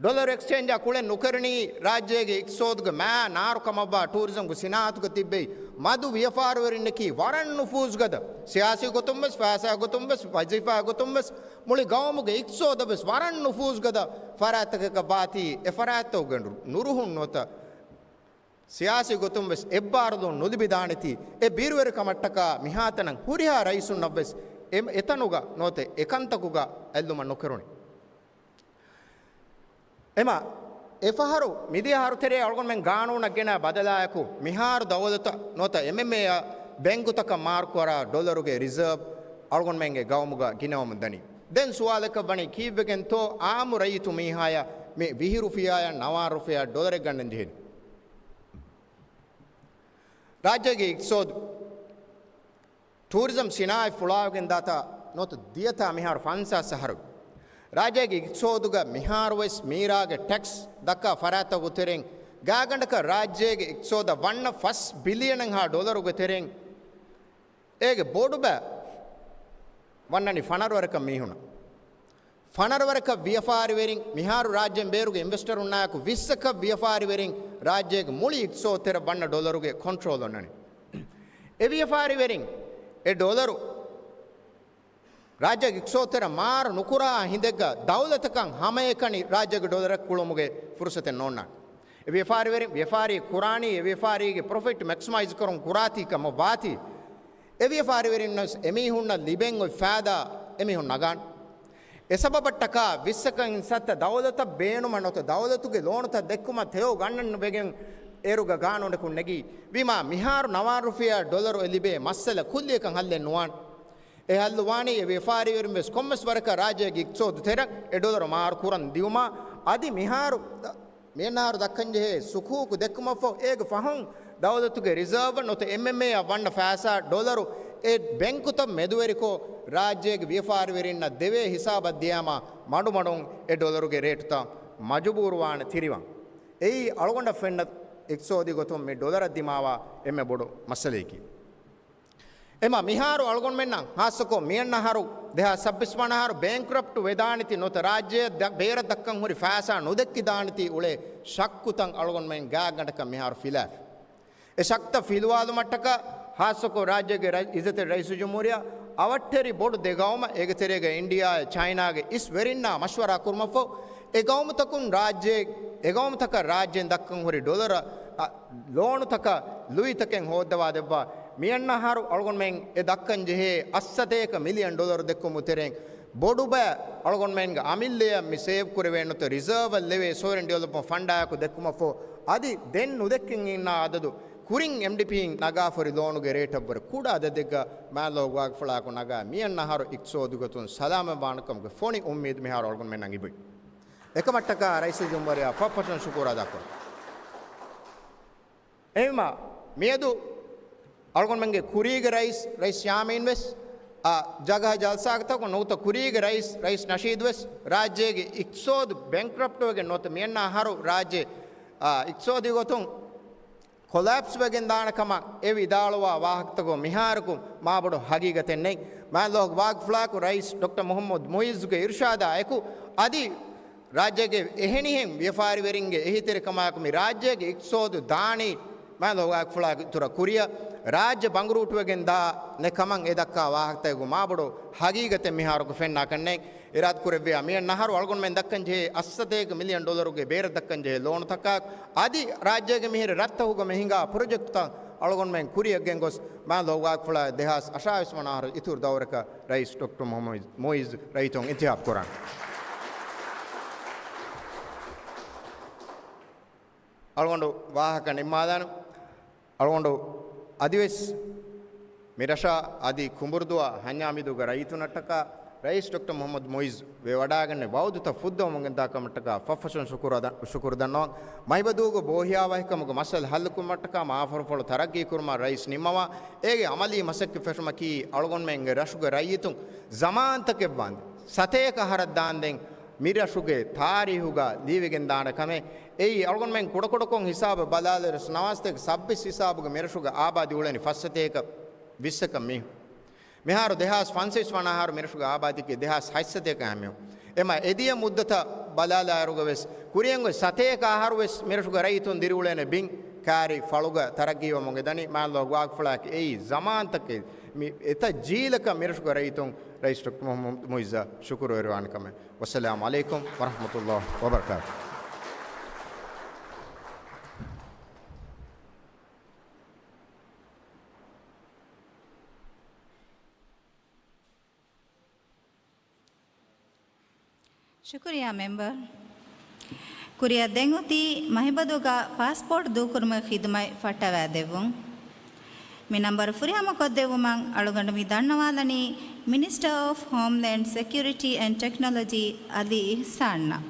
ޑޮލަރު އެކްސްޗޭންޖާ ކުޅެން ނުކެރުނީ ރާއްޖޭގެ އިޤްތިޞާދުގެ މާ ނާރު ކަމަށްވާ ޓޫރިޒަމްގެ ސިނާއަތުގަ ތިއްބެވި މަދު ވިޔަފާރިވެރިންނަކީ ވަރަށް ނުފޫޒުގަދަ، ސިޔާސީ ގޮތުން ވެސް، ފައިސާ ގޮތުން ވެސް، ވަޒީފާ ގޮތުން ވެސް، މުޅި ގައުމުގެ އިޤްތިޞާދަށް ވެސް ވަރަށް ނުފޫޒުގަދަ ފަރާތްތަކަކަށް ވާތީ، އެ ފަރާތްތަކުގެ ނުރުހުން ނުވަތަ ސިޔާސީ ގޮތުން ވެސް އެއްބާރުލުން ނުލިބިދާނެތީ، އެ ބިރުވެރިކަމަށްޓަކާ މިހާތަނަށް ހުރިހާ ރައީސުންނަށް ވެސް އެ-، އެތަނުގަ ނުވަތަ އެކަންތަކުގަ އެއްލުމަށް ނުކެރުނީ. އެމަ، އެފަހަރު މިދިޔަ އަހަރު ތެރޭ އަޅުގަނޑުމެން ގާނޫނަށް ގެނައި ބަދަލާއެކު، މިހާރު ދައުލަތަށް ނުވަތަ އެމްއެމްއޭއަށް ބެންކުތަކަށް މާރުކުރާ ޑޮލަރުގެ ރިޒާވް އަޅުގަނޑުމެންގެ ގައުމުގަ ގިނަވަމުން ދަނީ. ދެން ސުވާލަކަށް ވަނީ، ކީއްވެގެންތޯ އާއްމު ރައްޔިތު މީހާޔަށް މި ވިހި ރުފިޔާއަށް ނަވާރަ ރުފިޔާ ޑޮލަރެއް ގަންނަން ޖެހޭނީ؟ ރާއްޖޭގެ އިޤްތިޞާދު، ޓޫރިޒަމް ސިނާއަތް ފުޅާވެގެން ދާތާ ނުވަތަ ދިޔަތާ މިހާރު ފަންސާސް އަހަރު. ރާއްޖޭގެ އިޤްތިޞާދުގަ މިހާރު ވެސް މީރާގެ ޓެކްސް ދައްކާ ފަރާތްތަކުގެ ތެރެއިން ގާތްގަނޑަކަށް ރާއްޖޭގެ އިޤްތިޞާދަށް ވަންނަ ފަސް ބިލިއަނެއްހާ ޑޮލަރުގެ ތެރެއިން އޭގެ ބޮޑު ބައި ވަންނަނީ ފަނަރަ ވަރަކަށް މީހުނަށް. ފަނަރަ ވަރަކަށް ވިޔަފާރިވެރިން، މިހާރު ރާއްޖޭން ބޭރުގެ އިންވެސްޓަރުންނާއެކު ވިއްސަކަށް ވިޔަފާރިވެރިން ރާއްޖޭގެ މުޅި އިޤްތިޞާދު ތެރެ ވަންނަ ޑޮލަރުގެ ކޮންޓްރޯލް އޮންނަނީ. އެ ވިޔަފާރިވެރިން އެ ޑޮލަރު ރާއްޖޭގެ އިޤްތިޞާދު ތެރެ މާރު ނުކުރާ ހިނދެއްގަ ދައުލަތަކަށް ހަމައެކަނި ރާއްޖޭގެ ޑޮލަރެއް ކުޅުމުގެ ފުރުޞަތެއް ނޯންނާނެ. އެ ވިޔަފާރިވެރިން ވިޔަފާރީ ކުރާނީ އެ ވިޔަފާރީގެ ޕްރޮފިޓް މެކްސިމައިޒް ކުރުން ކުރާތީ ކަމަށް ވާތީ، އެ ވިޔަފާރިވެރިންނަށް އެމީހުންނަށް ލިބެން އޮތް ފައިދާ އެމީހުން ނަގާން. އެ ސަބަބަށްޓަކާ ވިއްސަކަށް އިން ސައްތަ ދައުލަތަށް ބޭނުމަށް ނުވަތަ ދައުލަތުގެ ލޯނުތައް ދެއްކުމަށް ތެޔޮ ގަންނަން ވެގެން އޭރުގަ ގާނޫނަކުން ނެގީ. ވީމާ މިހާރު ނަވާރަ ރުފިޔާ ޑޮލަރު އެ ލިބޭ މައްސަލަ ކުއްލިއަކަށް ހައްލެއް ނުވާނެ. އެ ހައްލު ވާނީ އެ ވިޔަފާރިވެރިން ވެސް ކޮންމެސް ވަރަކަށް ރާއްޖޭގެ އިޤްތިޞާދު ތެރެއަށް އެ ޑޮލަރު މާރު ކުރަން ދިޔުމާ، އަދި މިހާރު މިއަންނަ އަހަރު ދައްކަންޖެހޭ ސުކޫކު ދެއްކުމަށްފަހު، އޭގެ ފަހުން ދައުލަތުގެ ރިޒާވް ނުވަތަ އެމްއެމްއޭއަށް ވަންނަ ފައިސާ ޑޮލަރު އެ ބެންކުތައް މެދުވެރިކޮށް، ރާއްޖޭގެ ވިޔަފާރިވެރިންނަށް ދެވޭ ހިސާބަށް ދިޔައިމަ، މަޑުމަޑުން އެ ޑޮލަރުގެ ރޭޓުތައް މަޖުބޫރުވާން ތިރިވަން. އެއީ އަޅުގަނޑަށް ފެންނަ އިޤްތިޞާދީ ގޮތުން މި ޑޮލަރަށް ދިމާވާ އެންމެ ބޮޑު މައްސަލަޔަކީ. އެމަ މިހާރު އަޅުގަނޑުމެންނަށް ހާއްސަކޮށް މިއަންނަ އަހަރު ދެހާސް ސައްބީސް ވަނަ އަހަރު ބޭންކްރަޕްޓް ވެދާނެތީ ނުވަތަ ރާއްޖެއަށް ދަ-، ބޭރަށް ދައްކަން ހުރި ފައިސާ ނުދެއްކިދާނެތީ އުޅޭ ޝައްކުތައް އަޅުގަނޑުމެން ގާތްގަނޑަކަށް މިހާރު ފިލާފި. އެ ޝައްކުތައް ފިލުވާލުމަށްޓަކާ ހާއްސަކޮށް ރާއްޖޭގެ ރައި-، އިއްޒަތްތެރި ރައީސުލްޖުމްހޫރިއްޔާ އަވަށްޓެރި ބޮޑު ދެ ގައުމަށް އޭގެ ތެރޭގަ އިންޑިއާއާ ޗައިނާގެ އިސް ވެރިންނާ މަޝްވަރާ ކުރުމަށްފަހު، އެ ގައުމުތަކުން ރާއްޖޭ-، އެ ގައުމުތަކަށް ރާއްޖޭން ދައްކަން ހުރި ޑޮލަރ، އަ، ލޯނުތަކަށް ލުއިތަކެއް ހޯއްދަވާ ދެއްވާ. މިއަންނަ އަހަރު އަޅުގަނޑުމެން އެ ދައްކަން ޖެހޭ އަށްސަތޭކަ މިލިއަން ޑޮލަރު ދެއްކުމުގެ ތެރެއިން ބޮޑު ބައެއް އަޅުގަނޑުމެންގެ އަމިއްލަޔަށް މި ސޭވް ކުރެވޭނެ ނުވަތަ ރިޒާވަށް ލެވޭ ސޯވަރިން ޑިވެލޮޕްމަންޓް ފަންޑާއެކު ދެއްކުމަށްފަހު، އަދި ދެން ނުދެއްކެން އިންނަ އަދަދު ކުރިން އެމްޑީޕީން ނަގާފަ ހުރި ލޯނުގެ ރޭޓަށްވުރެ ކުޑަ އަދަދެއްގަ މާތް ލޯހި ވާގިފުޅާއެކު ނަގާ މިއަންނަ އަހަރު އިޤްތިޞާދީ ގޮތުން ސަލާމަތް ވާނެ ކަމުގެ ފޮނި އުއްމީދު މިހާރު އަޅުގަނޑުމެންނަށް އިބުން. އެކަމަށްޓަކާ ރައީސުލްޖުމްހޫރިއްޔާ ފަށްފަށުން ޝުކުރު އަދާކުރަން. އެހެންވީމާ، މިއަދު އަޅުގަނޑުމެންގެ ކުރީގެ ރައީސް، ރައީސް ޔާމީން ވެސް، އާ، ޖަގަހަ ޖަލްސާގަތަކުން ނުވަތަ ކުރީގެ ރައީސް، ރައީސް ނަޝީދު ވެސް، ރާއްޖޭގެ އިޤްތިޞާދު ބޭންކްރަޕްޓްވެގެން ނުވަތަ މިއަންނަ އަހަރު ރާއްޖެ، އާ، އިޤްތިޞާދީ ގޮތުން ކޮލާޕްސް ވެގެން ދާނެ ކަމަށް އެ ވިދާޅުވާ ވާހަކަތަކުން މިހާރަކު މާބޮޑު ހަގީގަތެއް ނެތް. މާތް ލޯހި ވާގިފުޅާއެކު ރައީސް ޑޮކްޓަރ މުޙައްމަދު މުޢިއްޒުގެ އިރުޝާދާ އެކު އަދި ރާއްޖޭގެ އެހެނިހެން ވިޔަފާރިވެރިންގެ އެހީތެރިކަމާއެކު މި ރާއްޖޭގެ އިޤްތިޞާދު ދާނީ މާތް ލޯހި ވާގިފުޅާއެކު އިތުރަށް ކުރިއަށް. ރާއްޖެ ބަނގުރޫޓުވެގެން ދާނެ ކަމަށް އެ ދައްކާ ވާހަކަތަކުގެ މާބޮޑު ހަގީގަތެއް މިހާރަކު ފެންނާކަށް ނެތް. އިރާދަކުރެއްވިއްޔާ މިއަންނަ އަހަރު އަޅުގަނޑުމެން ދައްކަން ޖެހޭ އަށްސަތޭކަ މިލިއަން ޑޮލަރުގެ ބޭރަށް ދައްކަން ޖެހޭ ލޯނުތަކާއެކު އަދި ރާއްޖޭގެ މިހިރީ ރަށްތަކުގަ މި ހިނގާ ޕްރޮޖެކްޓްތައް އަޅުގަނޑުމެން ކުރިއަށް ގެންގޮސް މާތް ލޯހި ވާގިފުޅާއި ދެހާސް އަށާވީސް ވަނަ އަހަރު އިތުރު ދައުރަކަށް ރައީސް ޑޮކްޓަރ މުޙައްމަދު މުޢިއްޒު ރައްޔިތުން އިންތިޚާބު ކުރާނެ. އަޅުގަނޑު ވާހަކަ ނިންމާލާނަން. އަޅުގަނޑު އަދިވެސް މި ރަށާ އަދި ކުނބުރުދުވާ ހަންޏާ މިދޫގެ ރައްޔިތުންނަށްޓަކާ ރައީސް ޑޮކްޓަރ މުޙައްމަދު މުޢިއްޒު ވެވަޑައިގަންނަ ވަޢުދުތައް ފުއްދަވަމުން ގެންދާ ކަމަށްޓަކާ ފަށްފަށުން ޝުކުރު އަދަ-، ޝުކުރު ދަންނަވަން. މަހިބަދޫގެ ބޯހިޔާވަހިކަމުގެ މަސައްކަތް ހައްލުކުރުމަށްޓަކާ މާފަރުފުޅު ތަރައްގީ ކުރުމަށް ރައީސް ނިންމަވާ، އޭގެ އަމަލީ މަސައްކަތް ފެށުމަކީ އަޅުގަނޑުމެންގެ ރަށުގެ ރައްޔިތުން ޒަމާންތަކެއްވާންދެން ސަތޭކަ އަހަރަށް ދާންދެން މިރަށުގެ ތާރީހުގަ ލިޔެވިގެންދާނެ ކަމެއް. އެއީ އަޅުގަނޑުމެން ކުޑަކުޑަކޮށް ހިސާބަށް ބަލާލިއިރު ނަވާސްތޭކަ ސައްބީސް ހިސާބުގަ މިރަށުގެ އާބާދީ އުޅެނީ ފަސްސަތޭކަ ވިއްސަކަށް މީހުން. މިހާރު ދެހާސް ފަންސަވީސް ވަނަ އަހަރު މިރަށުގެ އާބާދީއަކީ ދެހާސް ހަތްސަތޭކަ ހަމަ މީހުން. އެމަ އެދިޔަ މުއްދަތަށް ބަލާލާއިރުގަ ވެސް ކުރިއަށް އޮތް ސަތޭކަ އަހަރު ވެސް މިރަށުގެ ރައްޔިތުން ދިރިއުޅޭނެ ބިން ކާރި ފަޅުގަ ތަރައްގީވަމުން އެދަނީ. މާތް ލޯހި ވާގިފުޅާއެކު އެއީ ޒަމާންތަކެއް މި އެތައް ޖީލަކަށް މިރަށުގެ ރައްޔިތުން ރައީސް ޑޮކްޓަރ މުޙައްމަދު މުޢިއްޒަށް ޝުކުރުވެރިވާނެ ކަމެއް. ވައްސަލާމު ޢަލައިކުމް ވަރަޙްމަތުﷲ ވަބަރަކާތުހު. ޝުކުރިއްޔާ މެމްބަރު. ކުރިއަށް ދެން އޮތީ މަހިބަދުގަ ޕާސްޕޯޓް ދޫކުރުމުގެ ޚިދުމަތް ފައްޓަވައިދެއްވުން. މި ނަންބަރު ފުރިހަމަކޮށްދެއްވުމަށް އަޅުގަނޑު މި ދަންނަވާލަނީ މިނިސްޓަރ އޮފް ހޯމްލޭންޑް ސެކިއުރިޓީ އެންޑް ޓެކްނޮލޮޖީ އަލީ އިޙްސާންއަށް.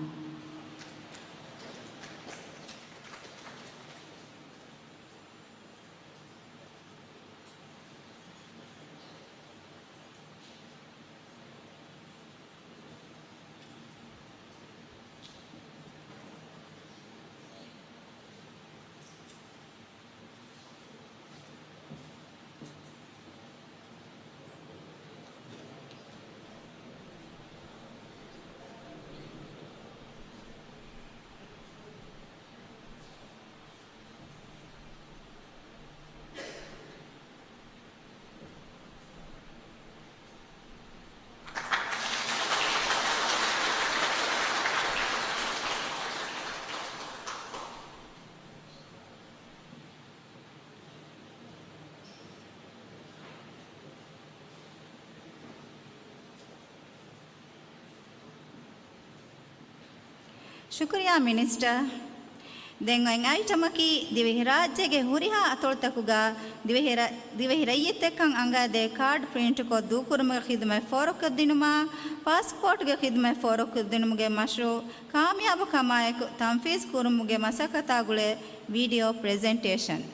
ޝުކުރިއްޔާ މިނިސްޓަރ. ދެން އޮތް އައިޓަމަކީ ދިވެހިރާއްޖޭގެ ހުރިހާ އަތޮޅުތަކުގަ ދިވެހިރަ-، ދިވެހި ރައްޔިތެއްކަން އަނގައިދޭ ކާޑް ޕްރިންޓުކޮށް ދޫކުރުމުގެ ޚިދުމަތް ފޯރުކޮށްދިނުމާ، ޕާސްޕޯޓްގެ ޚިދުމަތް ފޯރުކޮށްދިނުމުގެ މަޝްރޫއު ކާމިޔާބުކަމާއެކު ތަންފީޒު ކުރުމުގެ މަސައްކަތާ ގުޅޭ ވީޑިއޯ ޕްރެޒެންޓޭޝަން.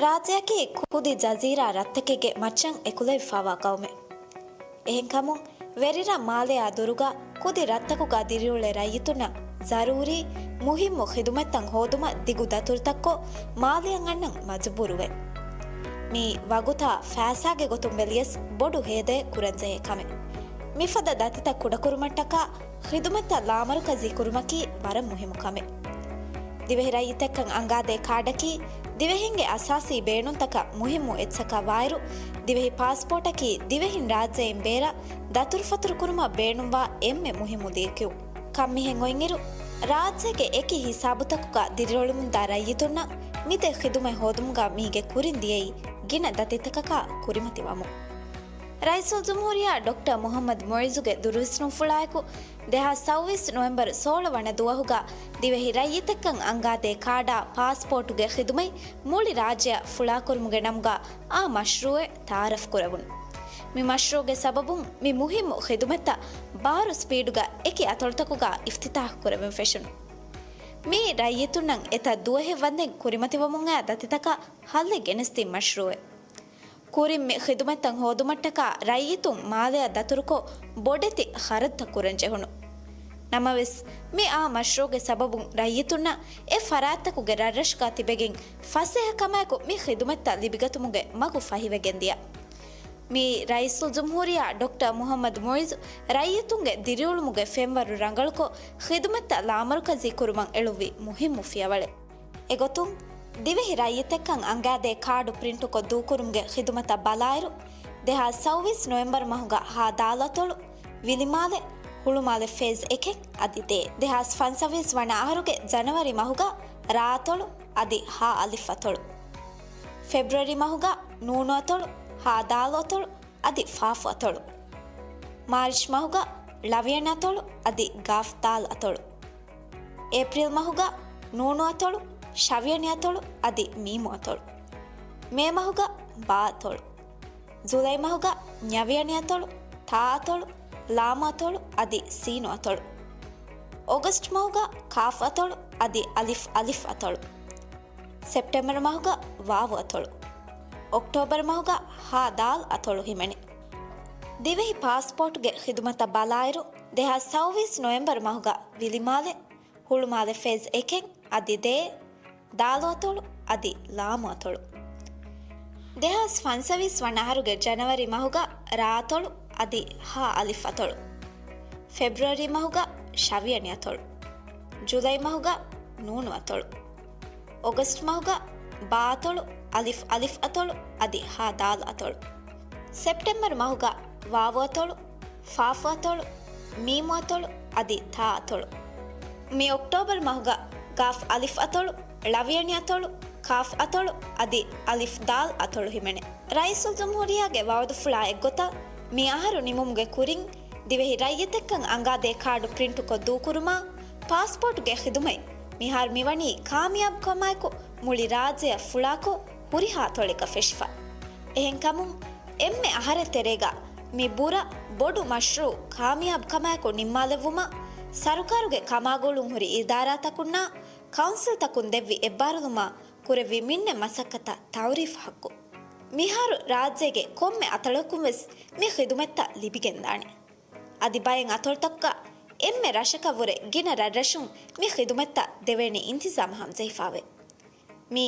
ރާއްޖެއަކީ ކުދި ޖަޒީރާ ރަށްތަކެއްގެ މައްޗަށް އެކުލެވިފައިވާ ގައުމެއް. އެހެންކަމުން، ވެރިރަށް މާލެއާ ދުރުގަ ކުދި ރަށްތަކުގަ ދިރިއުޅޭ ރައްޔިތުންނަށް ޒަރޫރީ، މުހިއްމު ޚިދުމަތްތައް ހޯދުމަށް ދިގު ދަތުރުތައްކޮށް މާލެއަށް އަންނަން މަޖުބޫރުވޭ. މި ވަގުތާ ފައިސާގެ ގޮތުން ބެލިޔަސް ބޮޑު ހޭދައެއް ކުރަންޖެހޭ ކަމެއް. މިފަދަ ދަތިތައް ކުޑަކުރުމަށްޓަކާ، ޚިދުމަތްތައް ލާމަރުކަޒީ ކުރުމަކީ ވަރަށް މުހިއްމު ކަމެއް. ދިވެހި ރައްޔިތެއްކަން އަނގާދޭ ކާޑަކީ، ދިވެހިންގެ އަސާސީ ބޭނުންތަކަށް މުހިއްމު އެއްޗަކަށް ވާއިރު، ދިވެހި ޕާސްޕޯޓަކީ ދިވެހިން ރާއްޖެއިން ބޭރަށް ދަތުރުފަތުރު ކުރުމަށް ބޭނުންވާ އެންމެ މުހިއްމު ލިޔެކިޔުން. ކަން މިހެން އޮތްއިރު، ރާއްޖޭގެ އެކި ހިސާބުތަކުގަ ދިރިއުޅެމުންދާ ރައްޔިތުންނަށް މިދޭ ޚިދުމަތް ހޯދުމުގަ މީގެ ކުރިން ދިޔައީ ގިނަ ދަތިތަކަކާ ކުރިމަތިވަމުން. ރައީސުލްޖުމްހޫރިއްޔާ ޑޮކްޓަރ މުޙައްމަދު މުޢިއްޒުގެ ދުރުވިސްނުންފުޅާއެކު، ދެހާސް ސައުވީސް ނޮވެމްބަރު ސޯޅަ ވަނަ ދުވަހުގަ ދިވެހި ރައްޔިތެއްކަން އަންގާދޭ ކާޑާ ޕާސްޕޯޓުގެ ޚިދުމަތް މުޅި ރާއްޖެއަށް ފުޅާކުރުމުގެ ނަމުގަ އާ މަޝްރޫއެއް ތައާރަފް ކުރެވުނު. މި މަޝްރޫއުގެ ސަބަބުން މި މުހިއްމު ޚިދުމަތްތައް ބާރު ސްޕީޑުގަ އެކި އަތޮޅުތަކުގަ އިފްތިތާޙު ކުރެވެން ފެށުނު. މިއީ ރައްޔިތުންނަށް އެތައް ދުވަހެއް ވަންދެން ކުރިމަތިވަމުން އައި ދަތިތަކަށް ހައްލެއް ގެނެސްދިން މަޝްރޫއެއް. ކުރިން މި ޚިދުމަތްތައް ހޯދުމަށްޓަކާ ރައްޔިތުން މާލެއަށް ދަތުރުކޮށް ބޮޑެތި ޚަރަދުތައް ކުރަން ޖެހުނު. ނަމަވެސް، މި އާ މަޝްރޫއުގެ ސަބަބުން ރައްޔިތުންނަށް އެ ފަރާތްތަކުގެ ރަށްރަށުގަ ތިބެގެން ފަސޭހަކަމާއެކު މި ޚިދުމަތްތައް ލިބިގަތުމުގެ މަގު ފަހިވެގެން ދިޔަ. މިއީ ރައީސުލްޖުމްހޫރިއްޔާ ޑޮކްޓަރ މުޙައްމަދު މުޢިއްޒު ރައްޔިތުންގެ ދިރިއުޅުމުގެ ފެންވަރު ރަނގަޅުކޮށް، ޚިދުމަތްތައް ލާމަރުކަޒީ ކުރުމަށް އެޅުއްވި މުހިއްމު ފިޔަވަޅެއް. އެގޮތުން، ދިވެހި ރައްޔިތެއްކަން އަނގާދޭ ކާޑު ޕްރިންޓުކޮށް ދޫކުރުމުގެ ޚިދުމަތަށް ބަލާއިރު، ދެހާސް ސައުވީސް ނޮވެމްބަރު މަހުގަ ހާ ދާލު އަތޮޅު، ވިލިމާލެ، ހުޅުމާލެ ފޭޒް އެކެއް އަދި ދޭއް، ދެހާސް ފަންސަވީސް ވަނަ އަހަރުގެ ޖަނަވަރީ މަހުގަ ރާ އަތޮޅު އަދި ހާ އަލިފް އަތޮޅު، ފެބްރުއަރީ މަހުގަ ނޫނު އަތޮޅު، ހާ ދާލު އަތޮޅު އަދި ފާފު އަތޮޅު، މާރިޗް މަހުގަ ޅަވިޔަނި އަތޮޅު އަދި ގާފް ދާލް އަތޮޅު، އޭޕްރީލް މަހުގަ ނޫނު އަތޮޅު، ޝަވިޔަނި އަތޮޅު އަދި މީމު އަތޮޅު، މޭ މަހުގަ ބާ އަތޮޅު، ޖުލައި މަހުގަ ންޏަވިޔަނި އަތޮޅު، ތާ އަތޮޅު، ލާމު އަތޮޅު އަދި ސީނު އަތޮޅު، އޮގަސްޓް މަހުގަ ކާފް އަތޮޅު އަދި އަލިފް އަލިފް އަތޮޅު، ސެޕްޓެމްބަރު މަހުގަ ވާވު އަތޮޅު، އޮކްޓޯބަރު މަހުގަ ހާ ދާލް އަތޮޅު ހިމެނޭ. ދިވެހި ޕާސްޕޯޓުގެ ޚިދުމަތަށް ބަލާއިރު، ދެހާސް ސައުވީސް ނޮވެމްބަރު މަހުގަ ވިލިމާލެ، ހުޅުމާލެ ފޭޒް އެކެއް އަދި ދޭއް، ދާލު އަތޮޅު އަދި ލާމު އަތޮޅު. ދެހާސް ފަންސަވީސް ވަނަ އަހަރުގެ ޖަނަވަރީ މަހުގަ ރާ އަތޮޅު އަދި ހާ އަލިފް އަތޮޅު. ފެބްރުއަރީ މަހުގަ ޝަވިޔަނި އަތޮޅު. ޖުލައި މަހުގަ ނޫނު އަތޮޅު. އޮގަސްޓް މަހުގަ ބާ އަތޮޅު، އަލިފް އަލިފް އަތޮޅު އަދި ހާ ދާލް އަތޮޅު. ސެޕްޓެމްބަރު މަހުގަ ވާވު އަތޮޅު، ފާފު އަތޮޅު، މީމު އަތޮޅު އަދި ތާ އަތޮޅު. މި އޮކްޓޯބަރު މަހުގަ ގާފް އަލިފް އަތޮޅު، ޅަވިޔަނި އަތޮޅު، ކާފް އަތޮޅު އަދި އަލިފް ދާލް އަތޮޅު ހިމެނޭ. ރައީސުލްޖުމްހޫރިއްޔާގެ ވައުދުފުޅާ އެއްގޮތަށް، މި އަހަރު ނިމުމުގެ ކުރިން، ދިވެހި ރައްޔިތެއްކަން އަނގާދޭ ކާޑު ޕްރިންޓުކޮށް ދޫކުރުމާ، ޕާސްޕޯޓުގެ ޚިދުމަތް މިހާރު މިވަނީ ކާމިޔާބު ކަމާއެކު، މުޅި ރާއްޖެއަށް ފުޅާކޮށް ހުރިހާ ތޮޅެއްގަ ފެށިފަ. އެހެންކަމުން، އެންމެ އަހަރެއް ތެރޭގަ މި ބުރަ ބޮޑު މަޝްރޫއު ކާމިޔާބު ކަމާއެކު ނިންމާލެއްވުމަށް، ސަރުކާރުގެ ކަމާގުޅުން ހުރި އިދާރާތަކުންނާ ކައުންސިލްތަކުން ދެއްވި އެއްބާރުލުމާ ކުރެއްވި މިންނެ މަސައްކަތަށް ތައުރީފް ޙައްޤު. މިހާރު ރާއްޖޭގެ ކޮންމެ އަތޮޅަކުން ވެސް މި ޚިދުމަތްތައް ލިބިގެންދާނެ. އަދި ބައެއް އަތޮޅުތަކުގަ އެންމެ ރަށަކަށްވުރެ ގިނަ ރަށްރަށުން މި ޚިދުމަތްތައް ދެވޭނެ އިންތިޒާމް ހަމަޖެހިފާވޭ. މީ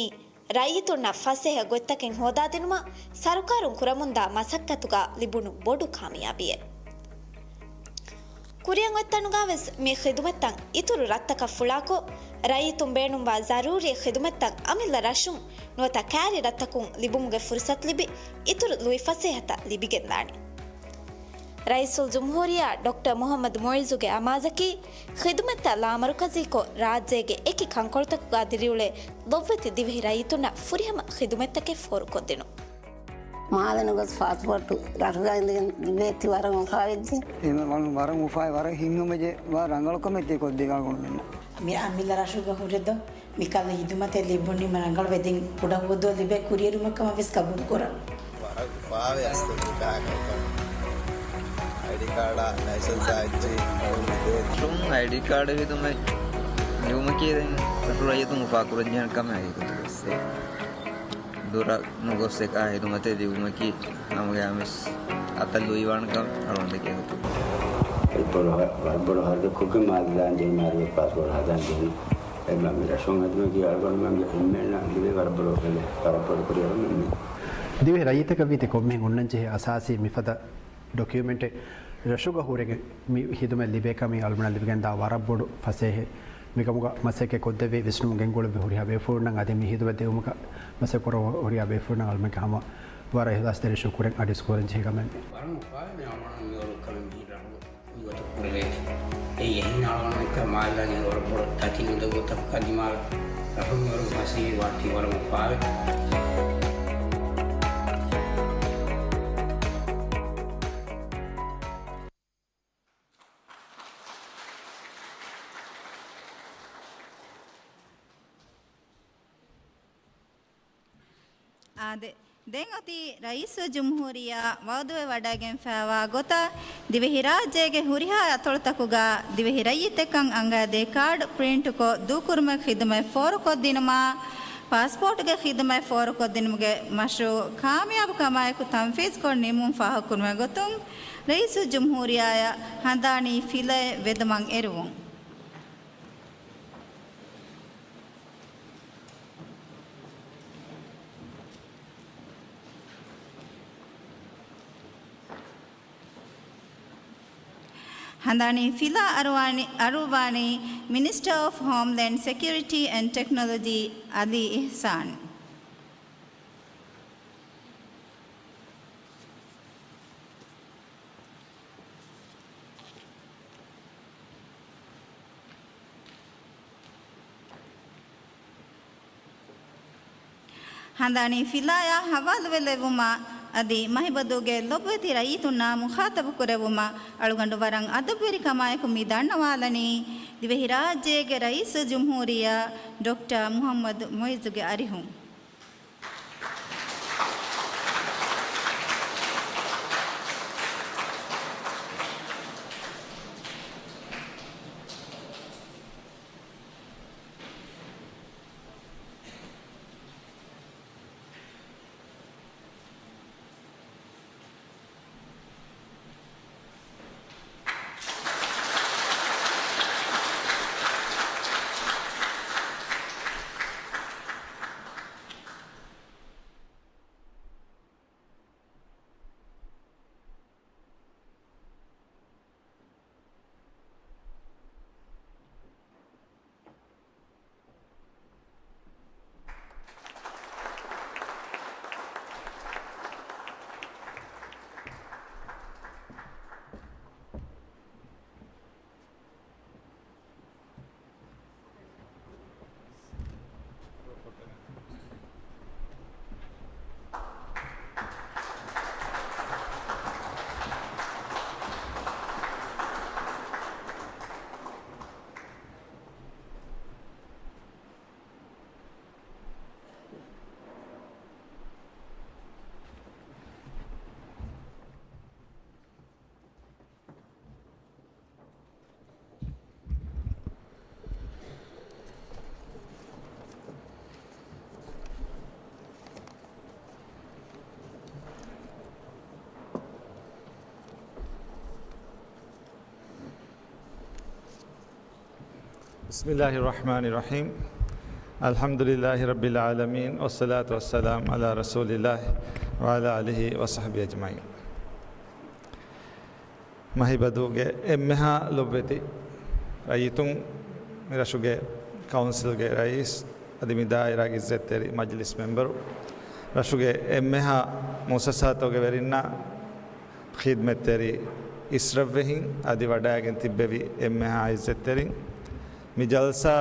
ރައްޔިތުންނަށް ފަސޭހަ ގޮތްތަކެއް ހޯދާދިނުމަށް ސަރުކާރުން ކުރަމުންދާ މަސައްކަތުގަ ލިބުނު ބޮޑު ކާމިޔާބީއެއް. ކުރިއަށް އޮތް ތަނުގަ ވެސް މި ޚިދުމަތްތައް އިތުރު ރަށްތަކަށް ފުޅާކޮށް، ރައްޔިތުން ބޭނުންވާ ޒަރޫރީ ޚިދުމަތްތައް އަމިއްލަ ރަށުން ނުވަތަ ކައިރި ރަށްތަކުން ލިބުމުގެ ފުރުސަތު ލިބި، އިތުރު ލުއިފަސޭހަތައް ލިބިގެންދާނެ. ރައީސުލްޖުމްހޫރިއްޔާ ޑޮކްޓަރ މުޙައްމަދު މުޢިއްޒުގެ އަމާޒަކީ، ޚިދުމަތްތައް ލާމަރުކަޒީކޮށް، ރާއްޖޭގެ އެކި ކަންކޮޅުތަކުގަ ދިރިއުޅޭ ލޮބުވެތި ދިވެހި ރައްޔިތުންނަށް ފުރިހަމަ ޚިދުމަތްތަކެއް ފޯރުކޮށްދިނުން. މާލެ ނުގޮސް ފާސްޕޯޓު ރަށުގައި އިނދެގެން ލިބޭތީ ވަރަށް އުފާވެއްޖެ. އެ ވަރަށް، ވަރަށް އުފާވެ، ވަރަށް ހިތްހަމަޖެހޭ، ވަރަށް ރަނގަޅު ކަމެއް ތި ކޮށްދެވި އަޅުގަނޑުމެންނަށް. މި އަމިއްލަ ރަށުގަ ހުރެދޯ މިކަހަލަ ހިދުމަތެއް ލިބުނީމަ ރަނގަޅުވެ، ދެން ކުޑަ ހުވަދުއަށް ލިބޭ ކުރިއެރުމަށް ކަމަށް ވެސް ގަބޫލުކުރަން. ވަރަށް އުފާވެ އަސްލު މިކަހަލަ ކަންކަން. އައިޑީ ކާޑާ ލައިސަންސާ އެއްޗެހި އަޅުން ދޭ. ރަށުން އައިޑީ ކާޑެއް ހިދުމަތް ލިބުމަކީ ދެން ރަށު ރައްޔިތުން އުފާކުރަންޖެހޭ ކަމެއް ހަގީގަތުގަ ވެސް. ދުރަށް ނުގޮސް އެކާ ހިދުމަތެއް ލިބުމަކީ ހަމަގައިމުވެސް އަތަށް ލުއިވާނެ ކަމެއް އަޅުގަނޑު ދެކޭ ގޮތުން. ވަރަށް ބޮޑު ހަ-، ވަރަށް ބޮޑު ހަރަދަކޮށްގެން މާލެ ދާން ޖެހި މާލޭގެ ޕާސްޕޯޓް ހަދާން ޖެހުނު. އެ މަ-، މި ރަށުން ހަދުމަކީ އަޅުގަނޑުމެންގެ އެންމެންނަށް ލިބޭ ވަރަށް ބޮޑު ކަމެއް، ވަރަށް ބޮޑު ކުރިއެރުމެއް. ދިވެހި ރައްޔިތަކަށް ވީތި ކޮންމެހެން އޮންނަން ޖެހޭ އަސާސީ މިފަދަ ޑޮކިއުމެންޓެއް ރަށުގަ ހުރެގެން މި ހިދުމަތް ލިބޭކަމީ އަޅުގަނޑަށް ލިބިގެންދާ ވަރަށް ބޮޑު ފަސޭހައެއް. މިކަމުގަ މަސައްކަތް ކޮށްދެއްވި ވިސްނުމު ގެންގުޅެއްވި ހުރިހާ ބޭފުޅުންނަށް އަދި މި ހިދުމަތް ދެއްވުމަކަށް މަސައްކަތް ކުރައްވާ ހުރިހާ ބޭފުޅުންނަށް އަޅުގަނޑުގެ ހަމަ ވަރަށް އިޚްލާޞްތެރި ޝުކުރެއް އަޑު އިސްކުރަން ޖެހޭ ކަމެއް. ވަރަށް އުފާވެ އަޅުގަނޑު މިވަރު ކަމެއް މި ރަށު މިގޮތަށް ކުރެވޭތީ. އެއީ އެހެން އަޅުގަނޑުމެންނަށް މާލެ ދާން ޖެހުނު ވަރަށް ބޮޑު ތަތި އުނދަގޫތަކަކަށް ދިމާވެ. ރަށުން މިވަރު ފަސޭހަ ވާތީ ވަރަށް އުފާވެ. އާދެ، ދެން އޮތީ ރައީސުލްޖުމްހޫރިއްޔާ ވައުދުވެވަޑައިގެންފައިވާ ގޮތަށް، ދިވެހިރާއްޖޭގެ ހުރިހާ އަތޮޅުތަކުގަ ދިވެހި ރައްޔިތެއްކަން އަނގައިދޭ ކާޑް ޕްރިންޓުކޮށް ދޫކުރުމަށް ޚިދުމަތް ފޯރުކޮށްދިނުމާ، ޕާސްޕޯޓުގެ ޚިދުމަތް ފޯރުކޮށްދިނުމުގެ މަޝްރޫއު ކާމިޔާބުކަމާއެކު ތަންފީޒުކޮށް ނިމުން ފާހަގަކުރުމުގެ ގޮތުން، ރައީސުލްޖުމްހޫރިއްޔާއަށް ހަނދާނީ ފިލައެއް ވެދުމަށް އެރުވުން. ހަނދާނީ ފިލާ އަރުވާނީ، އަރުއްވާނީ މިނިސްޓަރ އޮފް ހޯމްލޭންޑް ސެކިއުރިޓީ އެންޑް ޓެކްނޮލޮޖީ އަލީ އިޙްސާން. ހަނދާނީ ފިލާޔާ ހަވާލުވެލެއްވުމަށް އަދި މަހިބަދޫގެ ލޮބުވެތި ރައްޔިތުންނާ މުޚާޠަބު ކުރެއްވުމަށް އަޅުގަނޑު ވަރަށް އަދަބުވެރިކަމާއެކު މި ދަންނަވާލަނީ، ދިވެހިރާއްޖޭގެ ރައީސުލްޖުމްހޫރިއްޔާ ޑޮކްޓަރ މުޙައްމަދު މުޢިއްޒުގެ އަރިހުން. بسم الله الرحمن الرحيم. الحمد لله رب العالمين، والصلاة والسلام على رسول الله وعلى آله وصحبه أجمعين. މަހިބަދޫގެ އެންމެހާ ލޮބުވެތި ރައްޔިތުން، މި ރަށުގެ ކައުންސިލްގެ ރައީސް، އަދި މި ދާއިރާގެ އިއްޒަތްތެރި މަޖިލިސް މެމްބަރު، ރަށުގެ އެންމެހާ މުއައްސަސާތަކުގެ ވެރިންނާ، ޚިދްމަތްތެރި އިސްރަށްވެހިން އަދި ވަޑައިގެން ތިއްބެވި އެންމެހާ އިއްޒަތްތެރިން، މި ޖަލްސާ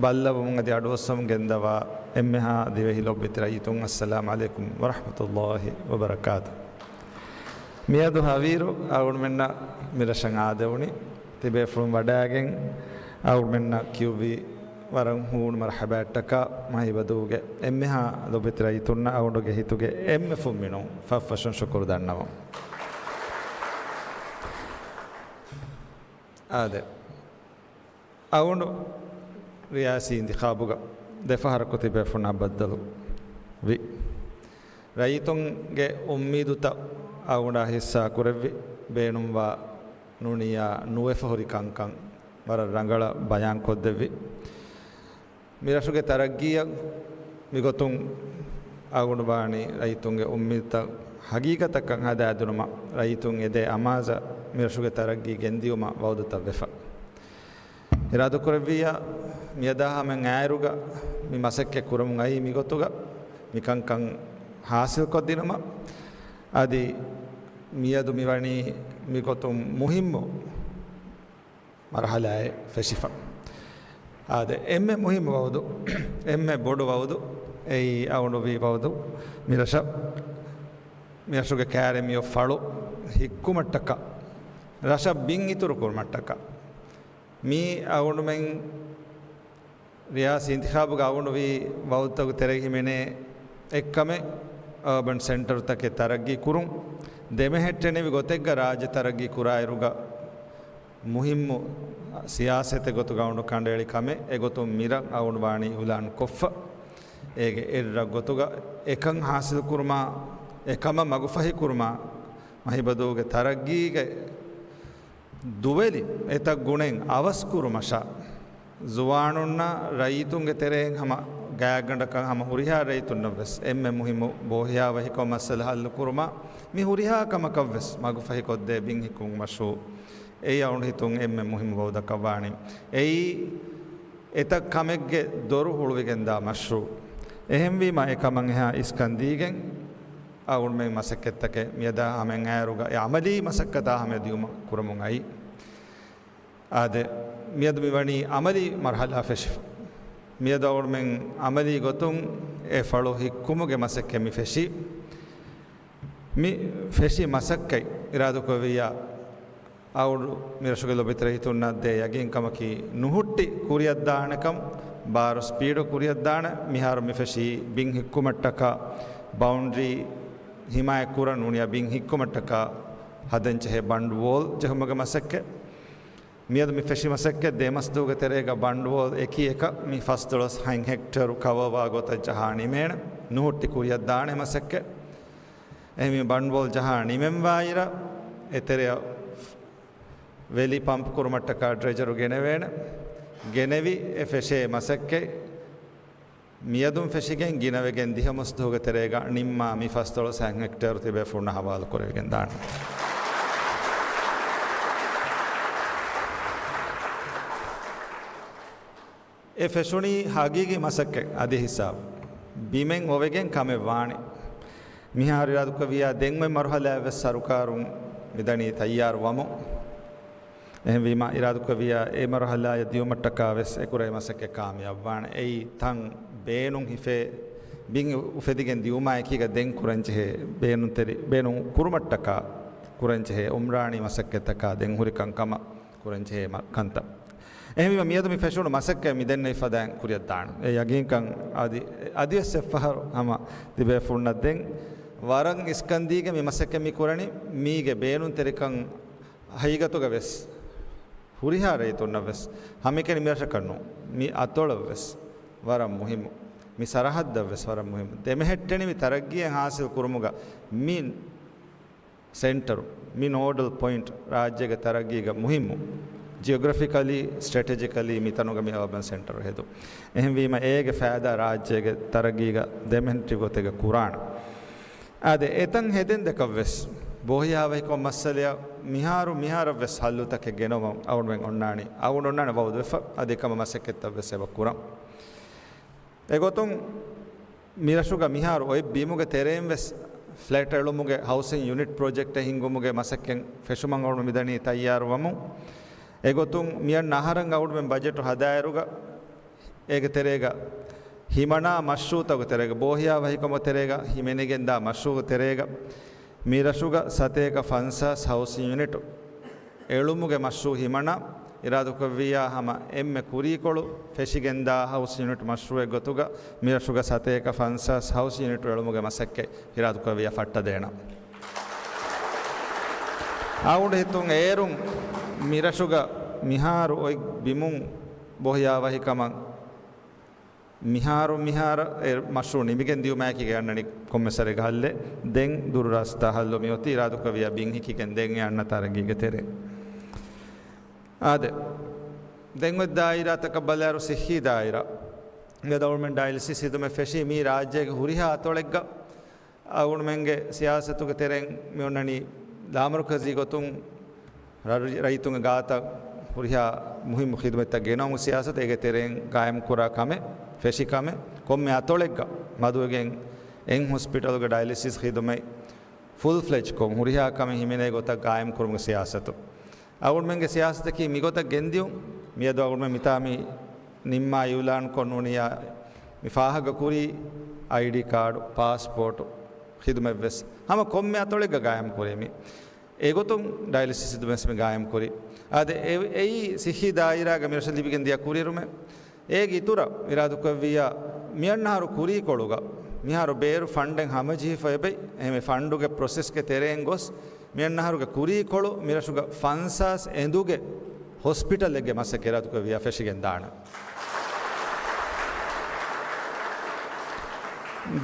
ބައްލަވަމުން އަދި އަޑުއައްސަމުން ގެންދަވާ އެންމެހާ ދިވެހި ލޮބުވެތި ރައްޔިތުން، އައްސަލާމް ޢަލައިކުމް ވަރަޙްމަތުﷲި ވަބަރަކާތު. މިއަދު ހަވީރު އަޅުގަނޑުމެންނަށް މި ރަށަށް އާދެވުނީ، ތިބޭފުޅުން ވަޑައިގެން އަޅުގަނޑުމެންނަށް ކިޔުއްވި ވަރަށް ހޫނު މަރުޙަބާއްޓަކާ، މަހިބަދޫގެ އެންމެހާ ލޮބުވެތި ރައްޔިތުންނަށް އަޅުގަނޑުގެ ހިތުގެ އެންމެ ފުންމިނުން ފަށްފަށުން ޝުކުރު ދަންނަވަން. އާދެ، އަޅުގަނޑު ރިޔާސީ އިންތިޚާބުގަ ދެފަހަރަކު ތިބޭފުންނާ ބައްދަލު ވި. ރައްޔިތުންގެ އުއްމީދުތައް އަޅުގަނޑާ ހިއްސާ ކުރެއްވި، ބޭނުންވާ ނޫނިއްޔާ ނުވެފަ ހުރި ކަންކަން ވަރަށް ރަނގަޅަށް ބަޔާންކޮށްދެއްވި. މި ރަށުގެ ތަރައްގީއަށް މިގޮތުން އަޅުގަނޑު ވާނީ ރައްޔިތުންގެ އުއްމީދުތައް ހަގީގަތަކަށް ހަދާދިނުމަށް، ރައްޔިތުން އެދޭ އަމާޒަށް މި ރަށުގެ ތަރައްގީ ގެންދިޔުމަށް ވައުދުތައް ވެފަ. އިރާދަކުރެއްވިއްޔާ، މިއަދާ ހަމައަށް އައިރުގަ މި މަސައްކަތް ކުރަމުން އައީ މިގޮތުގަ މި ކަންކަން ހާސިލްކޮށްދިނުމަށް. އަދި މިއަދު މިވަނީ މިގޮތުން މުހިއްމު މަރުޙަލާއެއް ފެށިފަ. އާދެ، އެންމެ މުހިއްމު ވައުދު، އެންމެ ބޮޑު ވައުދު، އެއީ އަޅުގަނޑު ވީ ވައުދު މި ރަށަށް، މި ރަށުގެ ކާރި މިއޮތް ފަޅު ހިއްކުމަށްޓަކާ، ރަށަށް ބިން އިތުރު ކުރުމަށްޓަކާ. މީ އަޅުގަނޑުމެން ރިޔާސީ އިންތިޚާބުގަ އަޅުގަނޑު ވީ ވައުދުތަކުގެ ތެރޭގަ ހިމެނޭ އެއްކަމެއް، އާބަން ސެންޓަރުތަކެއް ތަރައްގީ ކުރުން، ދެމެހެއްޓެނިވި ގޮތެއްގަ ރާއްޖެ ތަރައްގީ ކުރާއިރުގަ މުހިއްމު ސިޔާސަތެއް ގޮތުގަ އަޅުގަނޑު ކަނޑައެޅި ކަމެއް. އެގޮތުން މި ރަށް އަޅުގަނޑު ވާނީ އިއުލާން ކޮށްފަ. އޭގެ އެއްރަށް ގޮތުގަ އެކަން ހާސިލް ކުރުމާ، އެކަމަށް މަގުފަހި ކުރުމާ، މަހިބަދޫގެ ތަރައްގީގެ ދުވެލި އެތައް ގުނައިން އަވަސް ކުރުމަށާ، ޒުވާނުންނާ ރައްޔިތުންގެ ތެރެއިން ހަމަ ގާތްގަނޑަކަށް ހަމަ ހުރިހާ ރައްޔިތުންނަށްވެސް އެންމެ މުހިއްމު ބޯހިޔާވަހިކަމުގެ މައްސަލަ ހައްލު ކުރުމަށް މި ހުރިހާ ކަމަކަށްވެސް މަގުފަހިކޮށްދޭ ބިން ހިއްކުމުގެ މަޝްރޫޢު. އެއީ އަޅުގަނޑު ހިތުން އެންމެ މުހިއްމު ވައުދަކަށް ވާނީ. އެއީ އެތައް ކަމެއްގެ ދޮރު ހުޅުވިގެންދާ މަޝްރޫޢު. އެހެންވީމާ އެ ކަމަށް އެހާ އިސްކަން ދީގެން އަޅުގަނޑުމެން މަސައްކަތްތަކެއް މިއަދާ ހަމައަށް އައިރުގަ އެ ޢަމަލީ މަސައްކަތާ ހަމައަށް ދިޔުމަށް ކުރަމުން އައީ. އާދެ، މިއަދު މިވަނީ ޢަމަލީ މަރުޙަލާ ފެށިފަ. މިއަދު އަޅުގަނޑުމެން ޢަމަލީ ގޮތުން އެ ފަޅު ހިއްކުމުގެ މަސައްކަތް މި ފެށީ. މި ފެށި މަސައްކަތް އިރާދަކުރެއްވިއްޔާ، އަޅުގަނޑު މި ރަށުގެ ލޮބުވެތި ރައްޔިތުންނަށް ދޭ ޔަގީންކަމަކީ، ނުހުއްޓި ކުރިއަށްދާނެކަން، ބާރު ސްޕީޑު ކުރިއަށްދާނެ. މިހާރު މި ފެށީ ބިން ހިއްކުމަށްޓަކާ، ބައުންޑްރީ ހިމާޔަތްކުރަން ނޫނިއްޔާ ބިން ހިއްކުމަށްޓަކާ ހަދަންޖެހޭ ބަންޑް ވޯލް ޖެހުމުގެ މަސައްކަތް. މިއަދު މި ފެށި މަސައްކަތް ދެ މަސްދުވަހުގެ ތެރޭގަ ބަންޑް ވޯލް އެކި އެކަށް މި ފަސްދޮޅަސް ހަތް ހެކްޓަރު ކަވަރ ވާ ގޮތަށް ޖަހާ ނިމޭނެ. ނުހުއްޓި ކުރިއަށްދާނެ މަސައްކަތް. އެހެންވީމަ ބަންޑް ވޯލް ޖަހާ ނިމެންވާއިރަށް، އެތެރެއަށް ވެލި ޕަމްޕް ކުރުމަށްޓަކާ ޑްރެޖަރު ގެނެވޭނެ. ގެނެވި އެ ފެށޭ މަސައްކަތް މިއަދުން ފެށިގެން ގިނަވެގެން ދިހަ މަސްދުވަހުގެ ތެރޭގަ ނިންމާ މި ފަސްދޮޅަސް ހަތް ހެކްޓަރު ތިބޭފުޅުންނަށް ހަވާލު ކުރެވިގެން ދާނެ. އެ ފެށުނީ ހަގީގީ މަސައްކަތް އަދި ހިސާބު ބިމެއް އޮވެގެން ކަމެއް ވާނެ. މިހާރު އިރާދަކުރެއްވިއްޔާ ދެން އޮތް މަރުހަލާއަށްވެސް ސަރުކާރުން މިދަނީ ތައްޔާރު ވަމުން. އެހެންވީމާ، އިރާދަކުރެއްވިއްޔާ އެ މަރުހަލާއަށް ދިޔުމަށްޓަކާ ވެސް އެކުރެވޭ މަސައްކަތް ކާމިޔާބުވާނެ. އެއީ ތަން ބޭނުން ހިފޭ، ބިން އުފެދިގެން ދިޔުމާ އެކީގަ ދެން ކުރަންޖެހޭ ބޭނުންތެރި، ބޭނުން ކުރުމަށްޓަކާ ކުރަންޖެހޭ އުމްރާނީ މަސައްކަތްތަކާ ދެން ހުރި ކަންކަމަށް ކުރަންޖެހޭ މަ-، ކަންތައް. އެހެންވީމަ، މިއަދު މި ފެށުނު މަސައްކަތް މި ދެންނެވި ފަދައިން ކުރިއަށްދާނެ. އެ ޔަގީންކަން އަދި، އަދިވެސް އެއްފަހަރު ހަމަ ތިބޭފުޅުންނަށް ދެން ވަރަށް އިސްކަންދީގެން މި މަސައްކަތް މި ކުރަނީ، މީގެ ބޭނުންތެރިކަން ހަގީގަތުގަ ވެސް ހުރިހާ ރައްޔިތުންނަށް ވެސް، ހަމައެކަނި މި ރަށަކަށް ނޫން، މި އަތޮޅަށް ވެސް ވަރަށް މުހިއްމު، މި ސަރަހައްދަށް ވެސް ވަރަށް މުހިއްމު. ދެމެހެއްޓެނިވި ތަރައްގީއެއް ހާސިލް ކުރުމުގަ މި ސެންޓަރު، މި ނޯޑަލް ޕޮއިންޓް ރާއްޖޭގެ ތަރައްގީގަ މުހިއްމު. ޖިއޮގްރަފިކަލީ، ސްޓްރެޓެޖިކަލީ މިތަނުގަ މި އަރބަން ސެންޓަރު ހެދުން. އެހެންވީމަ އޭގެ ފައިދާ ރާއްޖޭގެ ތަރައްގީގަ ދެމެހެންޓި ގޮތެއްގަ ކުރާނެ. އާދެ، އެތަން ހެދެން ދެކަށްވެސް ބޯހިޔާވަހިކަމު މައްސަލަޔަށް މިހާރު މިހާރަށްވެސް ހައްލުތަކެއް ގެނައުމަށް އަޅުގަނޑުމެން އޮންނާނީ، އަޅުގަނޑު އޮންނާނެ ވައުދުވެފަ، އަދި އެކަމަށް މަސައްކަތްތައްވެސް އެބަ ކުރަން. އެގޮތުން މިރަށުގަ މިހާރު އޮތް ބިމުގެ ތެރެއިން ވެސް ފްލެޓް އެޅުމުގެ ހައުސިން ޔުނިޓް ޕްރޮޖެކްޓެއް ހިންގުމުގެ މަސައްކަތް ފެށުމަށް އަޅުގަނޑު މިދަނީ ތައްޔާރުވަމުން. އެގޮތުން މިއަންނަ އަހަރަށް އަޅުގަނޑުމެން ބަޖެޓު ހަދާއިރުގަ އޭގެ ތެރޭގަ ހިމަނާ މަޝްރޫޢުތަކުގެ ތެރޭގަ، ބޯހިޔާވަހިކަމުގެ ތެރޭގަ ހިމެނިގެންދާ މަޝްރޫޢުގެ ތެރޭގަ، މިރަށުގަ ސަތޭކަ ފަންސާސް ހައުސިން ޔުނިޓު އެޅުމުގެ މަޝްރޫޢު ހިމަނާ، އިރާދަކުރެއްވިއްޔާ ހަމަ އެންމެ ކުރީކޮޅު ފެށިގެންދާ ހައުސިން ޔުނިޓް މަޝްރޫޢެއް ގޮތުގަ މިރަށުގަ ސަތޭކަ ފަންސާސް ހައުސިން ޔުނިޓު އެޅުމުގެ މަސައްކަތް އިރާދަކުރެއްވިއްޔާ ފައްޓަދޭނަން. އަޅުގަނޑު ހިތުން އޭރުން މިރަށުގަ މިހާރު އޮތް ބިމުން ބޯހިޔާވަހިކަމަށް މިހާރު މިހާރަށް އެ މަޝްރޫޢު ނިމިގެން ދިޔުމާއެކީގަ އަންނަނީ ކޮންމެސް ވަރެއްގަ ހައްލެއް. ދެން ދުރު ރާސްތާ ހައްލު މިއޮތީ އިރާދަކުރެއްވިއްޔާ ބިން ހިކިގެން ދެން އެ އަންނަ ތަރައްގީގެ ތެރޭ. އާދެ، ދެން އޮތް ދާއިރާތަކަށް ބަލާއިރު ސިއްހީ ދާއިރާ. މިއަދު އަޅުގަނޑުމެން ޑަޔަލިސިސް ހިދުމަތް ފެށީ މީ ރާއްޖޭގެ ހުރިހާ އަތޮޅެއްގަ އަޅުގަނޑުމެންގެ ސިޔާސަތުގެ ތެރެއިން މި އޮންނަނީ ލާމަރުކަޒީ ގޮތުން ރަ-، ރައްޔިތުންގެ ގާތަށް ހުރިހާ މުހިއްމު ޚިދުމަތްތައް ގެނައުމު ސިޔާސަތު. އޭގެ ތެރެއިން ގާއިމްކުރާ ކަމެއް، ފެށި ކަމެއް، ކޮންމެ އަތޮޅެއްގަ މަދުވެގެން އެން ހޮސްޕިޓަލްގެ ޑަޔަލިސިސް ޚިދުމަތް ފުލް ފްލެޖްކޮށް ހުރިހާ ކަމެއް ހިމެނޭ ގޮތަށް ގާއިމްކުރުމުގެ ސިޔާސަތު. އަޅުގަނޑުމެންގެ ސިޔާސަތަކީ މިގޮތަށް ގެންދިޔުން. މިއަދު އަޅުގަނޑުމެން މިތާ މި ނިންމާ އިއުލާންކޮށް ނޫނިއްޔާ މި ފާހަގަކުރީ އައިޑީ ކާޑު، ޕާސްޕޯޓު ޚިދުމަތްވެސް ހަމަ ކޮންމެ އަތޮޅެއްގަ ގާއިމްކުރީ މި. އެގޮތުން ޑަޔަލިސިސް ޚިދުމަތް ވެސް މި ގާއިމްކުރީ. އާދެ، އެ-، އެއީ ސިއްހީ ދާއިރާގަ މިރަށަށް ލިބިގެން ދިޔަ ކުރިއެރުމެއް. އޭގެ އިތުރަށް އިރާދަކުރެއްވިއްޔާ، މިއަންނަ އަހަރު ކުރީކޮޅުގަ މިހާރު ބޭރު ފަންޑެއް ހަމަޖެހިފަ އެބައި، އެހެންވެ ފަންޑުގެ ޕްރޮސެސްގެ ތެރެއިން ގޮސް، މިއަންނަ އަހަރުގެ ކުރީކޮޅު މިރަށުގަ ފަންސާސް އެނދުގެ ހޮސްޕިޓަލެއްގެ މަސައްކަތް އިރާދަކުރެއްވިއްޔާ ފެށިގެން ދާނެ.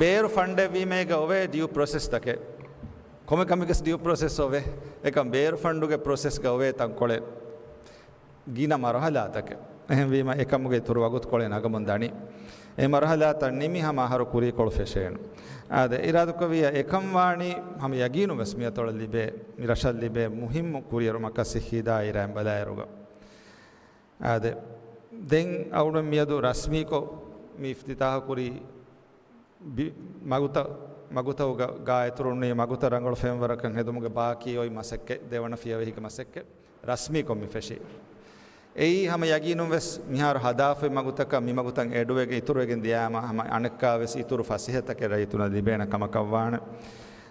ބޭރު ފަންޑެއް ވީމަ އޭގަ އޮވޭ ޑިއު ޕްރޮސެސްތަކެއް. ކޮންމެ ކަމެއްގެ ޑިއު ޕްރޮސެސް އޮވޭ. އެކަމް ބޭރު ފަންޑުގެ ޕްރޮސެސްގަ އޮވޭ ތަންކޮޅެއް. ގިނަ މަރުހަލާތަކެއް. އެހެންވީމަ، އެކަމުގެ އިތުރު ވަގުތުކޮޅެއް ނަގަމުން ދަނީ. އެ މަރުހަލާތައް ނިމި ހަމަ އަހަރު ކުރީކޮޅު ފެށޭނު. އާދެ، އިރާދަކުރެއްވިއްޔާ އެކަން ވާނީ ހަމަ ޔަގީނުން ވެސް މިއަތޮޅަށް ލިބޭ، މި ރަށަށް ލިބޭ މުހިއްމު ކުރިއެރުމަކަށް ސިއްހީ ދާއިރާއިން ބަލާއިރުގަ. އާދެ، ދެން އަޅުގަނޑު މިއަދު ރަސްމީކޮށް މި އިފްތިތާހު ކުރި ބި-، މަގުތައް، މަގުތައުގަ ގާއިތުރުންނީ މަގުތައް ރަނގަޅު ފެންވަރަކަށް ހެދުމުގެ ބާކީ އޮތް މަސައްކަތް، ދެވަނަ ފިޔަވަހީގެ މަސައްކަތް ރަސްމީކޮށް މި ފެށީ. އެއީ ހަމަ ޔަގީނުން ވެސް މިހާރު ހަދާފައި މަގުތަކަށް މި މަގުތައް އެޑުވެގެން އިތުރުވެގެން ދިޔާމަ، ހަމަ އަނެއްކާ ވެސް އިތުރު ފަސޭހަތަކެއް ރައްޔިތުންނަށް ލިބޭނެ ކަމަކަށް ވާނެ.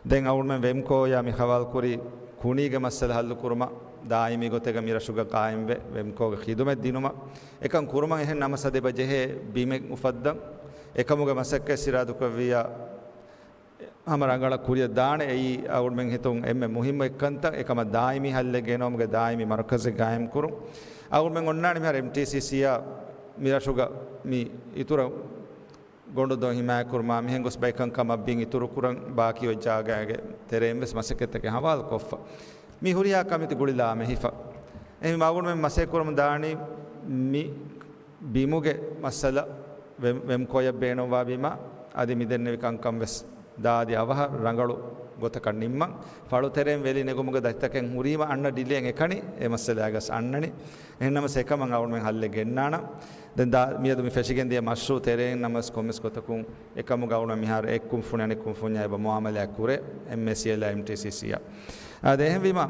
ދެން އަޅުގަނޑުމެން ވެމްކޯޔާ މި ހަވާލުކުރީ ކުނީގެ މައްސަލަ ހައްލުކުރުމަށް، ދާއިމީ ގޮތެއްގަ މި ރަށުގަ ޤާއިމްވެ، ވެމްކޯގެ ޚިދުމަތް ދިނުމަށް. އެކަން ކުރުމަށް އެހެން ނަމަސް އަދި އެބަ ޖެހޭ ބިމެއް އުފައްދަން. އެކަމުގެ މަސައްކަތް އިރާދަކުރެއްވިއްޔާ، ހަމަ ރަނގަޅަށް ކުރިއަށް ދާނެ. އެއީ އަޅުގަނޑުމެން ހިތުން އެންމެ މުހިއްމު އެއްކަންތައް. އެކަމަށް ދާއިމީ ހައްލެއް ގެނައުމުގެ ދާއިމީ މަރުކަޒެއް ގާއިމްކުރުން. އަޅުގަނޑުމެން އޮންނާނެ މިހާރު އެމްޓީސީސީއާ މި ރަށުގަ މި އިތުރަށް ގޮނޑުދޮށް ހިމާޔަތްކުރުމާ މިހެން ގޮސް ބައިކަންކަމަށް ބިން އިތުރުކުރަން ބާކީ އޮތް ޖާގައިގެ ތެރެއިން ވެސް މަސައްކަތްތަކެއް ހަވާލުކޮށްފަ. މި ހުރިހާ ކަމެތި ގުޅިލާމެހިފަ. އެހެންވީމަ އަޅުގަނޑުމެން މަސައްކަތްކުރަމުން ދާނީ މި ބިމުގެ މައްސަލަ ވެ-، ވެމްކޯޔަށް ބޭނުންވާ ބިމާ އަދި މި ދެންނެވި ކަންކަން ވެސް ދާ އަދި އަވަހަށް ރަނގަޅު ގޮތަކަށް ނިންމަން. ފަޅު ތެރެއިން ވެލި ނެގުމުގެ ދަތިތަކެއް ހުރީމަ އަންނަ ޑިލޭއެއް އެކަނި އެ މައްސަލައިގަސް އަންނަނީ. އެހެންނަމަސް އެކަމަށް އަޅުގަނޑުމެން ހައްލެއް ގެންނާނަން. ދެން ދާ-، މިއަދު މި ފެށިގެން ދިޔަ މަޝްރޫޢު ތެރެއިން ނަމަސް ކޮންމެސް ގޮތަކުން އެކަމުގަ އަޅުގަނޑު މިހާރު އެއް ކުންފުނި އަނެއް ކުންފުންޏާ އެބަ މުއާމަލާތް ކުރޭ، އެމްއޭސީއެލްއާ އެމްޓީސީސީއާ. އާދެ، އެހެންވީމަ،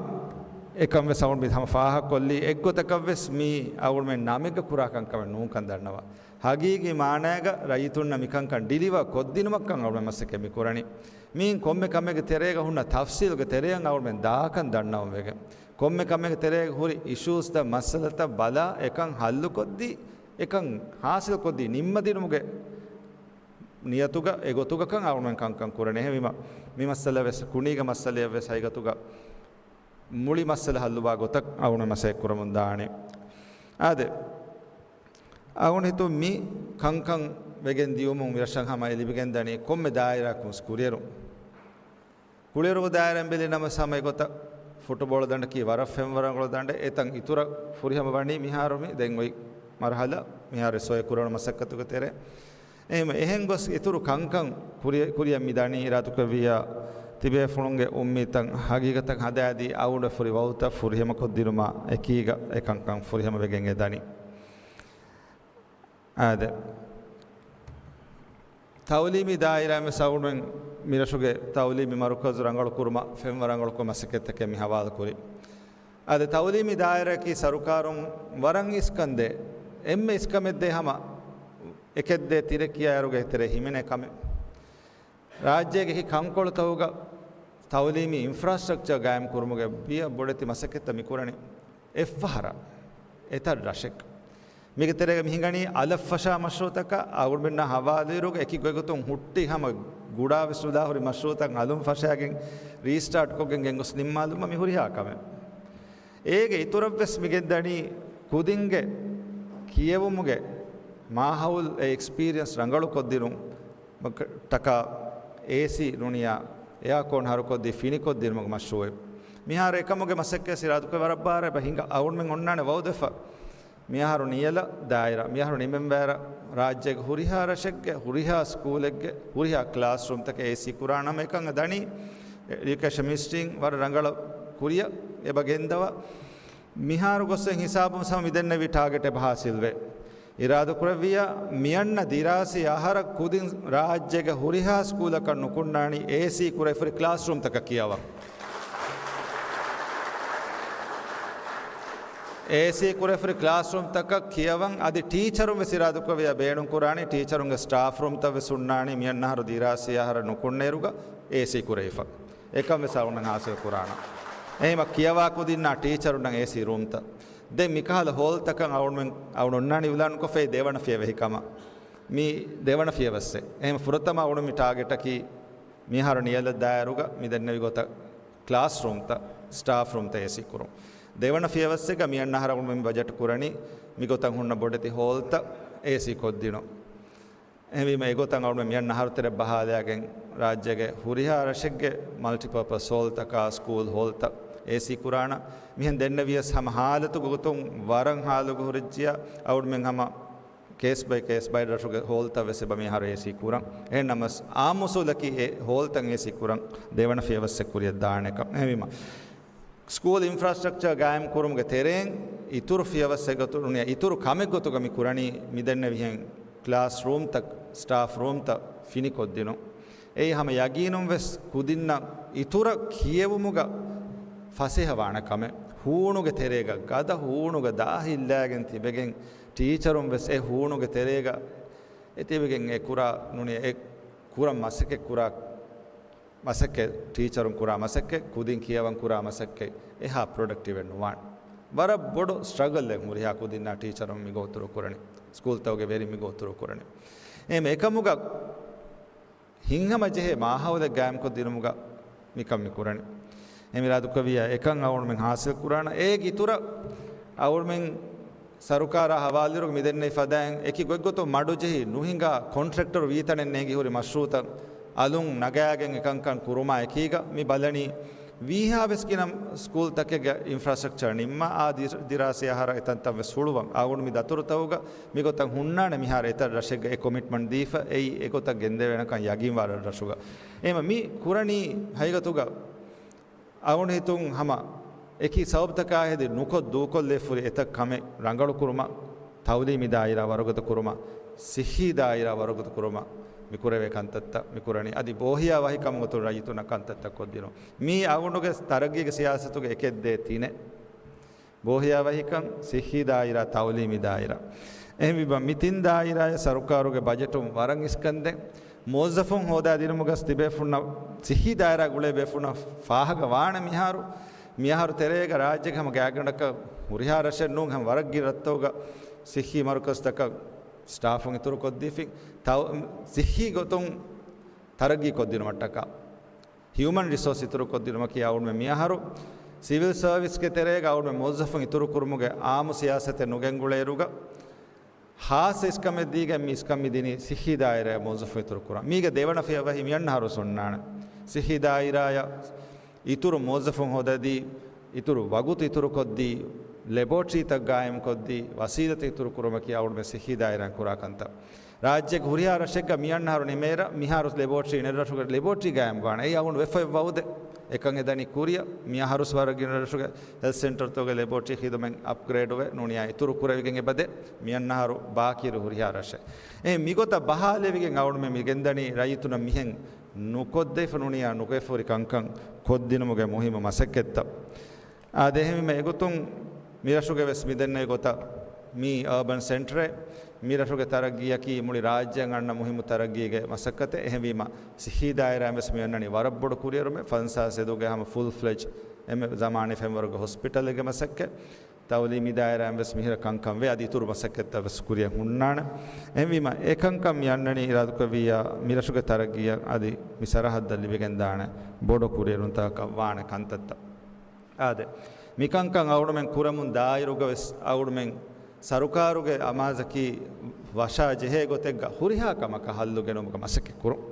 އެކަން ވެސް އަޅުގަނޑު މި ހަމަ ފާހަގަކޮށްލީ އެއްގޮތަކަށް ވެސް މީ އަޅުގަނޑުމެން ނަމެއްގަ ކުރާ ކަންކަމެއް ނޫންކަން ދަންނަވާ. ހަގީގީ މާނައިގަ ރައްޔިތުންނަށް މިކަންކަން ޑިލިވާ ކޮށްދިނުމަށްކަން އަޅުގަނޑުމެން މަސައްކަތް މި ކުރަނީ. މީން ކޮންމެ ކަމެއްގެ ތެރޭގަ ހުންނަ ތަފްސީލުގެ ތެރެއަށް އަޅުގަނޑުމެން ދާކަން ދަންނަވަން ވެގެން، ކޮންމެ ކަމެއްގެ ތެރޭގަ ހުރި އިޝޫސްތައް މައްސަލަތައް ބަލާ، އެކަން ހައްލުކޮށްދީ، އެކަން ހާސިލްކޮށްދީ، ނިންމަދިނުމުގެ ނިޔަތުގަ އެގޮތުގަކަން އަޅުގަނޑުމެން ކަންކަން ކުރަނީ. އެހެންވީމަ، މި މައްސަލަ ވެސް ކުނީގެ މައްސަލައަށް ވެސް ހަގީގަތުގަ މުޅި މައްސަލަ ހައްލުވާ ގޮތަށް އަޅުގަނޑު މަސައްކަތް ކުރަމުން ދާނެ. އާދެ، އަޅުގަނޑު ހިތުން މި ކަންކަން ވެގެން ދިޔުމުން މިރަށަށް ހަމަ އެ ލިބިގެން ދަނީ ކޮންމެ ދާއިރާއަކުން ކުރިއެރުން. ކުޅިއެރު ދާއިރާއިން ބެލި ނަމަ ސަމައިގޮތަށް ފުޓުބޯޅަ ދަނޑަކީ ވަރަށް ފެންވަރަށް ރަނގަޅު ދަނޑެއް. އެތަން އިތުރަށް ފުރިހަމަ ވަނީ މިހާރު މި ދެން އޮތް މަރުހަލާ މިހާރު ސޮއެ ކުރަން މަސައްކަތުގެ ތެރޭ. އެހެން އެހެން ގޮސް އިތުރު ކަންކަން ކުރި-، ކުރިއަށް މި ދަނީ އިރާދަކުރެއްވިއްޔާ ތިބޭފުޅުންގެ އުއްމީދުތައް ހަގީގަތަށް ހަދާދީ އަޅުގަނޑު ފުރި ވައުދުތައް ފުރިހަމަކޮށްދިނުމާ އެކީގަ އެ ކަންކަން ފުރިހަމަވެގެން އެ ދަނީ. އާދެ. ތައުލީމީ ދާއިރާއިން ވެސް އަޅުގަނޑުމެން މިރަށުގެ ތައުލީމީ މަރުކަޒު ރަނގަޅު ކުރުމަށް ފެންވަރަށް ރަނގަޅު ކޮށް މަސައްކަތްތަކެއް މި ހަވާލު ކުރި. އަދި ތައުލީމީ ދާއިރާއަކީ ސަރުކާރުން ވަރަށް އިސްކަންދޭ، އެންމެ އިސްކަމެއްދޭ ހަމަ އެކެއްދޭ ތިރެއް ކިޔާއިރުގެ ތެރޭ ހިމެނޭ ކަމެއް. ރާއްޖޭގެ އެކި ކަންކޮޅުތަކުގަ ތައުލީމީ އިންފްރާސްޓްރަކްޗަރ ގާއިމް ކުރުމުގެ ބިޔަ ބޮޑެތި މަސައްކަތްތައް މި ކުރަނީ އެއްފަހަރަށް އެތައް ރަށެއް. މީގެ ތެރޭގަ މި ހިނގަނީ އަލަށް ފަށާ މަޝްރޫއުތަކަށް އަޅުގަނޑުމެންނާ ހަވާލުއިރުގަ އެކި ގޮތްގޮތުން ހުއްޓި ހަމަ ގުޑާވެސް ނުލާ ހުރި މަޝްރޫއުތައް އަލުން ފަށާގެން ރީސްޓާޓް ކޮށްގެން ގެންގޮސް ނިންމާލުމަށް މި ހުރިހާ ކަމެއް. އޭގެ އިތުރަށްވެސް މި ގެންދަނީ ކުދިންގެ ކިޔެވުމުގެ މާހައުލް އެ އެކްސްޕީރިއަންސް ރަނގަޅު ކޮށްދިނުން ޓަކާ އޭސީ ނޫނިއްޔާ އެއާކޯން ހަރުކޮށްދީ ފިނިކޮށްދިނުމުގެ މަޝްރޫއެއް. މިހާރު އެކަމުގެ މަސައްކަތް އިރާދަކުރެ ވަރަށް ބާރަށް އެބަ ހިނގާ އަޅުގަނޑުމެން އޮންނާނެ ވައުދުވެފަ. މިހާރު ނިޔަލަށް ދާއިރާ، މިހާރު ނިމެންވާއިރަށް ރާއްޖޭގެ ހުރިހާ ރަށެއްގެ ހުރިހާ ސްކޫލެއްގެ ހުރިހާ ކްލާސްރޫމްތަކެއް އޭސީ ކުރާނަމަ އެކަން ދަނީ އެޑިއުކޭޝަން މިނިސްޓްރީން ވަރަށް ރަނގަޅަށް ކުރިއަށް އެބަ ގެންދަވާ. މިހާރު ގޮސް ހިސާބުން ސަމަ މިދެންނެވި ޓާގެޓް އެބަ ހާސިލްވޭ. އިރާދަކުރެއްވިއްޔާ، މިއަންނަ ދިރާސީ އަހަރަށް ކުދިން ރާއްޖޭގެ ހުރިހާ ސްކޫލަކަށް ނުކުންނާނީ އޭސީ ކުރެފުރި ކްލާސްރޫމްތަކަށް ކިޔަވަން. އޭސީ ކުރެފުރި ކްލާސްރޫމްތަކަށް ކިޔަވަން. އަދި ޓީޗަރުން ވެސް އިރާދަކުރެއްވިއްޔާ ބޭނުން ކުރާނީ ޓީޗަރުންގެ ސްޓާފް ރޫމްތައް ވެސް ހުންނާނީ މިއަންނަ އަހަރު ދިރާސީ އަހަރަށް ނުކުންނައިރުގަ އޭސީ ކުރެވިފަ. އެކަން ވެސް އަޅުގަނޑު ހާސިލް ކުރާނަ. އެހެންވީމަ ކިޔަވާ ކުދިންނާ ޓީޗަރުންނަށް އޭސީ ރޫމްތައް. ދެން މިކަހަލަ ހޯލްތަކަށް އަޅުގަނޑުމެން އަޅުގަނޑު އޮންނާނީ އިއުލާނުކޮށްފައި ދެވަނަ ފިޔަވަހި ކަމަށް. މީ ދެވަނަ ފިޔަވައްސެއް. އެހެން ފުރަތަމަ އަޅުގަނޑު މި ޓާގެޓަކީ މިހާރު ނިޔަލަށް ދާއިރުގަ މި ދެންނެވި ގޮތަށް ކްލާސްރޫމްތައް، ސްޓާފް ރޫމްތައް އޭސީ ކުރުން. ދެވަނަ ފިޔަވައްސެއްގަ މިއަންނަ އަހަރަށް އަޅުގަނޑުމެން ބަޖެޓް ކުރަނީ މިގޮތަށް ހުންނަ ބޮޑެތި ހޯލްތައް އޭސީ ކޮށްދިނުން. އެހެންވީމަ އެގޮތަށް އަޅުގަނޑު މިއަންނަ އަހަރު ތެރެ ބަހާލައިގެން ރާއްޖޭގެ ހުރިހާ ރަށެއްގެ މަލްޓިޕާޕަސް ހޯލްތަކާ ސްކޫލް ހޯލްތައް އޭސީ ކުރާނަ. މިހެން ދެންނެވިޔަސް ހަމަ ހާލަތުގެ ގޮތުން ވަރަށް ހާލުގަ ހުރެއްޖިޔާ އަޅުގަނޑުމެން ހަމަ ކޭސް ބައި ކޭސް ބައި ރަށުގެ ހޯލްތައް ވެސް އެބަ މިހާރު އޭސީ ކުރަން. އެހެން ނަމަސް އާއްމު އުސޫލަކީ އެ ހޯލްތައް އޭސީ ކުރަން ދެވަނަ ފިޔަވައްސެއް ކުރިއަށް ދާނެކަން. އެހެންވީމަ ސްކޫލް އިންފްރާސްޓްރަކްޗަރ ގާއިމް ކުރުމުގެ ތެރެއިން އިތުރު ފިޔަވައްސެއް ގޮތުން، އިތުރު ކަމެއް ގޮތުގަ މި ކުރަނީ މިދެންނެވިހެން ކްލާސް ރޫމްތައް، ސްޓާފް ރޫމްތައް ފިނިކޮށްދިނުން. އެއީ ހަމަ ޔަގީނުން ވެސް ކުދިންނަށް އިތުރަށް ކިޔެވުމުގަ ފަސޭހަވާނެ ކަމެއް. ހޫނުގެ ތެރޭގަ، ގަދަ ހޫނުގަ ދާހިލްލާގެން ތިބެގެން، ޓީޗަރުން ވެސް އެ ހޫނުގެ ތެރޭގަ އެ ތިބެގެން އެ ކުރާ ނޫނީ އެ ކުރަން މަސައްކަތް ކުރާ މަސައްކަތް، ޓީޗަރުން ކުރާ މަސައްކަތް، ކުދިން ކިޔަވަން ކުރާ މަސައްކަތް އެހާ ޕްރޮޑަކްޓިވެއް ނުވާނެ. ވަރަށް ބޮޑު ސްޓްރަގަލްއެއް ހުރިހާ ކުދިންނާ ޓީޗަރުން މި ގޯތުރު ކުރަނީ. ސްކޫލްތަކުގެ ވެރިން މި ގޯތުރު ކުރަނީ. އެހެން އެކަމުގަ ހިތްހަމަޖެހޭ މާހައުލެއް ގާއިމްކޮށްދިނުމުގަ މިކަން މި ކުރަނީ. އެހެން އިރާދަކުރެއްވިއްޔާ އެކަން އަޅުގަނޑުމެން ހާސިލް ކުރާނަ. އޭގެ އިތުރަށް އަޅުގަނޑުމެން ސަރުކާރާ ހަވާލުވިއިރު މިދެންނެވި ފަދައިން އެކި ގޮތްގޮތުން މަޑުޖެހި ނުހިނގާ ކޮންޓްރެކްޓަރު ވީތަނެއް ނޭނގި ހުރި މަޝްރޫއުތައް އަލުން ނަގާގެން އެކަންކަން ކުރުމާ އެކީގަ މި ބަލަނީ ވީހާވެސް ގިނަ ސްކޫލްތަކެއްގެ އިންފްރާސްޓްރަކްޗަރ ނިންމާ އާ ދި-، ދިރާސީ އަހަރަށް އެތަންތަން ވެސް ހުޅުވަން. އަޅުގަނޑު މި ދަތުރުތަކުގަ މިގޮތަށް ހުންނާނެ މިހާރު އެތައް ރަށެއްގަ އެ ކޮމިޓްމަންޓް ދީފަ އެއީ އެގޮތަށް ގެންދެވޭނެކަން ޔަގީންވާ ރަށްރަށުގަ. އެހެންވީމަ މި ކުރަނީ ހަގީގަތުގަ އަޅުގަނޑު ހިތުން ހަމަ އެކި ސަބަބުތަކާ ހެދި ނުކޮށް ދޫކޮށްލެވިފަހުރި އެތައް ކަމެއް ރަނގަޅުކުރުމަށް، ތައުލީމީ ދާއިރާ ވަރުގަދަ ކުރުމަށް، ސިއްހީ ދާއިރާ ވަރުގަދަ ކުރުމަށް މި ކުރެވޭ ކަންތައްތައް މި ކުރަނީ. އަދި ބޯހިޔާ ވަހިކަމުގެ ގޮތުން ރައްޔިތުންނަށް ކަންތައްތައް ކޮށްދިނުން. މީ އަޅުގަނޑުގެ ތަރައްގީގެ ސިޔާސަތުގެ އެކެއްދޭ ތިނެއް. ބޯހިޔާ ވަހިކަން، ސިއްހީ ދާއިރާ، ތައުލީމީ ދާއިރާ. އެހެންވީމަ މި ތިން ދާއިރާއަށް ސަރުކާރުގެ ބަޖެޓުން ވަރަށް އިސްކަންދޭ. މުވައްޒަފުން ހޯދާދިނުމުގަސް ތިބޭފުންނަށް، ސިއްހީ ދާއިރާ ގުޅޭ ބޭފުންނަށް ފާހަގަ ވާނެ މިހާރު، މިއަހަރު ތެރޭގަ ރާއްޖޭގެ ހަމަ ގާތްގަނޑަކަށް ހުރިހާ ރަށެއް ނޫން، ހަމަ ވަރަށް ގިނަ ރަށްތަކުގަ ސިއްހީ މަރުކަޒުތަކަށް ސްޓާފުން އިތުރުކޮށްދީފިން، ތައު-، ސިއްހީ ގޮތުން ތަރައްގީ ކޮށްދިނުމަށްޓަކާ. ހިއުމަން ރިސޯސް އިތުރުކޮށްދިނުމަކީ އަޅުގަނޑުމެން މިއަހަރު ސިވިލް ސަރވިސްގެ ތެރޭގަ އަޅުގަނޑުމެން މުވައްޒަފުން އިތުރުކުރުމުގެ އާއްމު ސިޔާސަތެއް ނުގެންގުޅޭއިރުގަ، ހާއްސަ އިސްކަމެއް ދީގެން މި އިސްކަން މި ދިނީ ސިއްހީ ދާއިރާއަށް މުވައްޒަފުން އިތުރުކުރަން. މީގެ ދެވަނަ ފިޔަވަހި މިއަންނަ އަހަރު އޮންނާނެ. ސިއްހީ ދާއިރާއަށް އިތުރު މުވައްޒަފުން ހޯދަދީ، އިތުރު ވަގުތު އިތުރުކޮށްދީ، ލެބޯޓްރީތައް ގާއިމްކޮށްދީ، ވަސީލަތް އިތުރުކުރުމަކީ އަޅުގަނޑުމެން ސިއްހީ ދާއިރާއިން ކުރާ ކަންތައް. ރާއްޖޭގެ ހުރިހާ ރަށެއްގަ މިއަންނަ އަހަރު ނިމޭއިރަށް މިހާރު ލެބޯޓްރީ އިނަރަށުގެ ލެބޯޓްރީ ގާއިމްވާނެ. އެއީ އަޅުގަނޑު ވެފައި ވައުދެއް. އެކަން އެދަނީ ކުރިއަށް. މި އަހަރުސް ވަރަށް ގިނަ ރަށުގެ ހެލްތް ސެންޓަރތަކުގެ ލެބޯޓްރީ ޚިދުމަތް އަޕްގްރޭޑްވެ ނޫނިޔާ އިތުރު ކުރެވިގެން އެބަދޭ. މިއަންނަ އަހަރު ބާކީއިރު ހުރިހާ ރަށެއް. އެ މިގޮތަށް ބަހާލެވިގެން އަޅުގަނޑުމެން މި ގެންދަނީ ރައްޔިތުންނަށް މިހެން ނުކޮށްދެވިފަ ނޫނިޔާ ނުކޮށްފަ ހުރި ކަންކަން ކޮށްދިނުމުގެ މުހިއްމު މަސައްކަތްތައް. އާދެ، އެހެންވީމަ އެގޮތުން މިރަށުގެ ވެސް މިދެންނެވި ގޮތަށް މީ އާބަން ސެންޓަރެއް. މިރަށުގެ ތަރައްގީއަކީ މުޅި ރާއްޖެއަށް އަންނަ މުހިއްމު ތަރައްގީގެ މަސައްކަތެއް. އެހެންވީމަ ސިއްހީ ދާއިރާއިން ވެސް މި އަންނަނީ ވަރަށް ބޮޑު ކުރިއެރުމެއް. ފަންސާސް އެދުގެ ހަމަ ފުލް ފްލެޖް އެންމެ ޒަމާނީ ފެންވަރުގެ ހޮސްޕިޓަލެއްގެ މަސައްކަތް. ތައުލީމީ ދާއިރާއިން ވެސް މިހިރަ ކަންކަން ވޭ. އަދި އިތުރު މަސައްކަތްތައް ވެސް ކުރިއަށް ހުންނާނެ. އެހެންވީމަ އެ ކަންކަން މި އަންނަނީ އިރާދަކުރެއްވިއްޔާ މިރަށުގެ ތަރައްގީއަށް އަދި މި ސަރަހައްދަށް ލިބިގެންދާނެ ބޮޑު ކުރިއެރުންތަކަކަށް ވާނެ ކަންތައްތައް. އާދެ، މިކަންކަން އަޅުގަނޑުމެން ކުރަމުން ދާއިރުގަ ވެސް އަޅުގަނޑުމެން ސަރުކާރުގެ އަމާޒަކީ ވަށާ ޖެހޭ ގޮތެއްގަ ހުރިހާ ކަމަކަށް ހައްލު ގެނައުމުގަ މަސައްކަތް ކުރުން.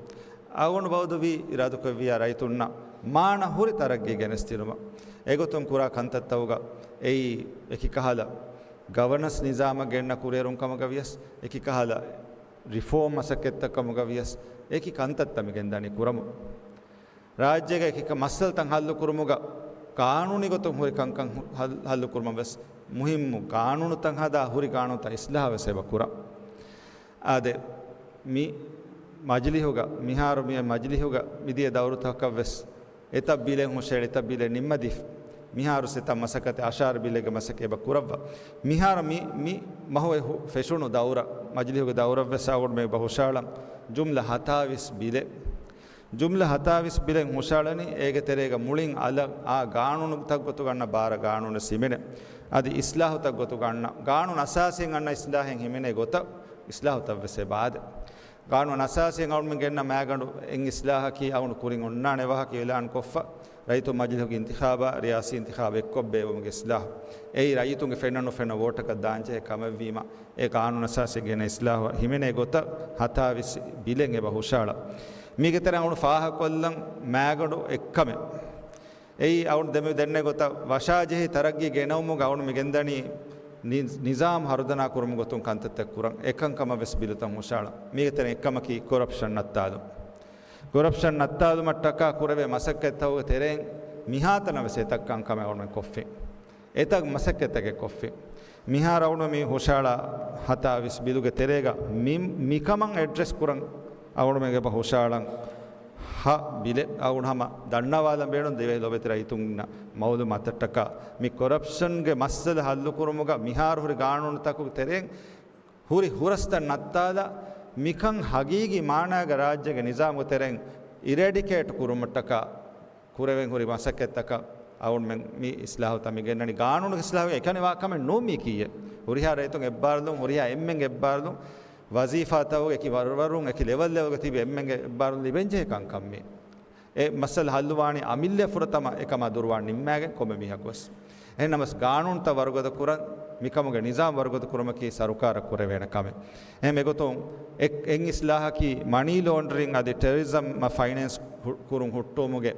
އަޅުގަނޑު ބައުދުވީ އިރާދަކުރެއްވިއްޔާ ރައްޔިތުންނަށް މާނަ ހުރި ތަރައްގީ ގެނެސްދިނުމަށް. އެގޮތުން ކުރާ ކަންތައްތަކުގަ އެއީ އެކި ކަހަލަ ގަވަނަންސް ނިޒާމަށް ގެންނަ ކުރިއެރުން ކަމުގަ ވިޔަސް، އެކި ކަހަލަ ރިފޯމް މަސައްކަތްތައް ކަމުގަ ވިޔަސް، އެކި ކަންތައްތައް މި ގެންދަނީ ކުރަމުން. ރާއްޖޭގެ އެކި މައްސަލަތައް ހައްލުކުރުމުގަ ގާނޫނީ ގޮތުން ހުރި ކަންކަން ހައް-، ހައްލުކުރުމަށް ވެސް މުހިއްމު ގާނޫނުތައް ހަދާ ހުރި ގާނޫނުތައް އިސްލާހު ވެސް އެބަ ކުރަން. އާދެ، މި މަޖިލިހުގަ، މިހާރު މި މަޖިލިހުގަ މިދިޔަ ދައުރުތަކަށް ވެސް އެތައް ބިލެއް ހުށައެޅި، އެތައް ބިލެއް ނިންމަދީފަ. މިހާރު ސެތައް މަސައްކަތެއް އަށާރަ ބިލެއްގެ މަސައްކަތް އެބަ ކުރައްވާ. މިހާރު މި، މި މަހު އެ ހު-، ފެށުނު ދައުރަށް، މަޖިލިހުގެ ދައުރަށް ވެސް އަޅުގަނޑުމެން އެބަ ހުށައަޅަން ޖުމްލަ ހަތާވީސް ބިލެއް. ޖުމްލަ ހަތާވީސް ބިލެއް ހުށައަޅަނީ، އޭގެ ތެރޭގަ މުޅިން އަލަށް އާ ގާނޫނުތައް ގޮތުގަ އަންނަ ބާރަ ގާނޫނަށް ހިމެނޭ. އަދި އިސްލާހުތައް ގޮތުގަ އަންނަ، ގާނޫނު އަސާސީން އަންނަ އިސްލާހެއް ހިމެނޭ ގޮތަށް އިސްލާހުތައް ވެސް އެބަ އާދޭ. ގާނޫނު އަސާސީން އަޅުގަނޑުމެން ގެންނަ މައިގަނޑު އެއް އިސްލާހަކީ އަޅުގަނޑު ކުރިން އޮންނާނެ ވާހަކަ އިޢުލާން ކޮށްފަ، ރައްޔިތު މަޖިލިހުގެ އިންތިޚާބާ، ރިޔާސީ އިންތިޚާބް އެއްކޮށް ބޭއްވުމުގެ އިސްލާހު. އެއީ ރައްޔިތުންގެ ފެންނަ ނުފެންނަ ވޯޓަކަށް ދާންޖެހޭ ކަމެއްވީމަ، އެ ގާނޫނު އަސާސީ ގެނަ އިސްލާހު ހިމެނޭ ގޮތަށް ހަތާވީސް ބިލެއް އެބަ ހުށައަޅާ. މީގެ ތެރެއަށް އަޅުގަނޑު ފާހަގަކޮށްލަން މައިގަނޑު އެއްކަމެއް. އެއީ އަޅުގަނޑު ދެމި ދެންނެވި ގޮތަށް ވަށާޖެހި ތަރައްގީ ގެނައުމުގަ އަޅުގަނޑު މި ގެންދަނީ ނި-، ނިޒާމް ހަރުދަނާ ކުރުމުގެ ގޮތުން ކަންތައްތައް ކުރަން. އެކަންކަމަށް ވެސް ބިލުތައް ހުށައަޅާ. މީގެ ތެރެއިން އެއްކަމަކީ ކޮރަޕްޝަން ނައްތާލުން. ކޮރަޕްޝަން ނައްތާލުމަށްޓަކާ ކުރެވޭ މަސައްކަތްތަކުގެ ތެރެއިން މިހާތަނަށް ވެސް އެތައް ކަންކަމެއް އަޅުގަނޑުމެން ކޮށްފި. އެތައް މަސައްކަތްތަކެއް ކޮށްފި. މިހާރު އަޅުގަނޑު މި ހުށައަޅާ ހަތާވީސް ބިލުގެ ތެރޭގަ މި-، މިކަމަށް އެޑްރެސް ކުރަން އަޅުގަނޑުމެން އެބަ ހުށައަޅަން ހަ ބިލެއް. އަޅުގަނޑު ހަމަ ދަންނަވާލަން ބޭނުން ދިވެހި ލޮބެތި ރައްޔިތުންނަށް މައުލޫމާތަށްޓަކާ މި ކޮރަޕްޝަންގެ މައްސަލަ ހައްލުކުރުމުގަ މިހާރު ހުރި ގާނޫނުތަކުގެ ތެރެއިން ހުރި ހުރަސްތައް ނައްތާލާ، މިކަން ހަގީގީ މާނާގަ ރާއްޖޭގެ ނިޒާމުގެ ތެރެއިން އިރެޑިކޭޓް ކުރުމަށްޓަކާ ކުރެވެން ހުރި މަސައްކަތްތަކަށް އަޅުގަނޑުމެން މި އިސްލާހުތައް މި ގެންނަނީ. ގާނޫނުގެ އިސްލާހުގެ އެކަނި ވާ ކަމެއް ނޫން މީކީއެއް. ހުރިހާ ރައްޔިތުން އެއްބާރުލުން، ހުރިހާ އެންމެންގެ އެއްބާރުލުން، ވަޒީފާތަކުގެ އެކި ވަރުވަރުން، އެކި ލެވެލްތަކުގަ ތިބި އެންމެންގެ އެއްބާރުލުން ލިބެންޖެހޭ ކަންކަން މީ. އެ މައްސަލަ ހައްލުވާނީ އަމިއްލަ ފުރަތަމަ އެކަމާ ދުރުވާން ނިންމާގެން ކޮންމެ މީހަކު ވެސް. އެހެންނަމަވެސް ގާނޫނުތައް ވަރުގަދަ ކުރަން، މިކަމުގެ ނިޒާމް ވަރުގަދަ ކުރުމަކީ ސަރުކާރަށް ކުރެވޭނެ ކަމެއް. އެހެން އެގޮތުން އެ-، އެއް އިސްލާހަކީ މަނީ ލޯންޑްރިން އަދި ޓެރަރިޒަމް ފައިނޭންސް ހު-، ކުރުން ހުއްޓުވުމުގެ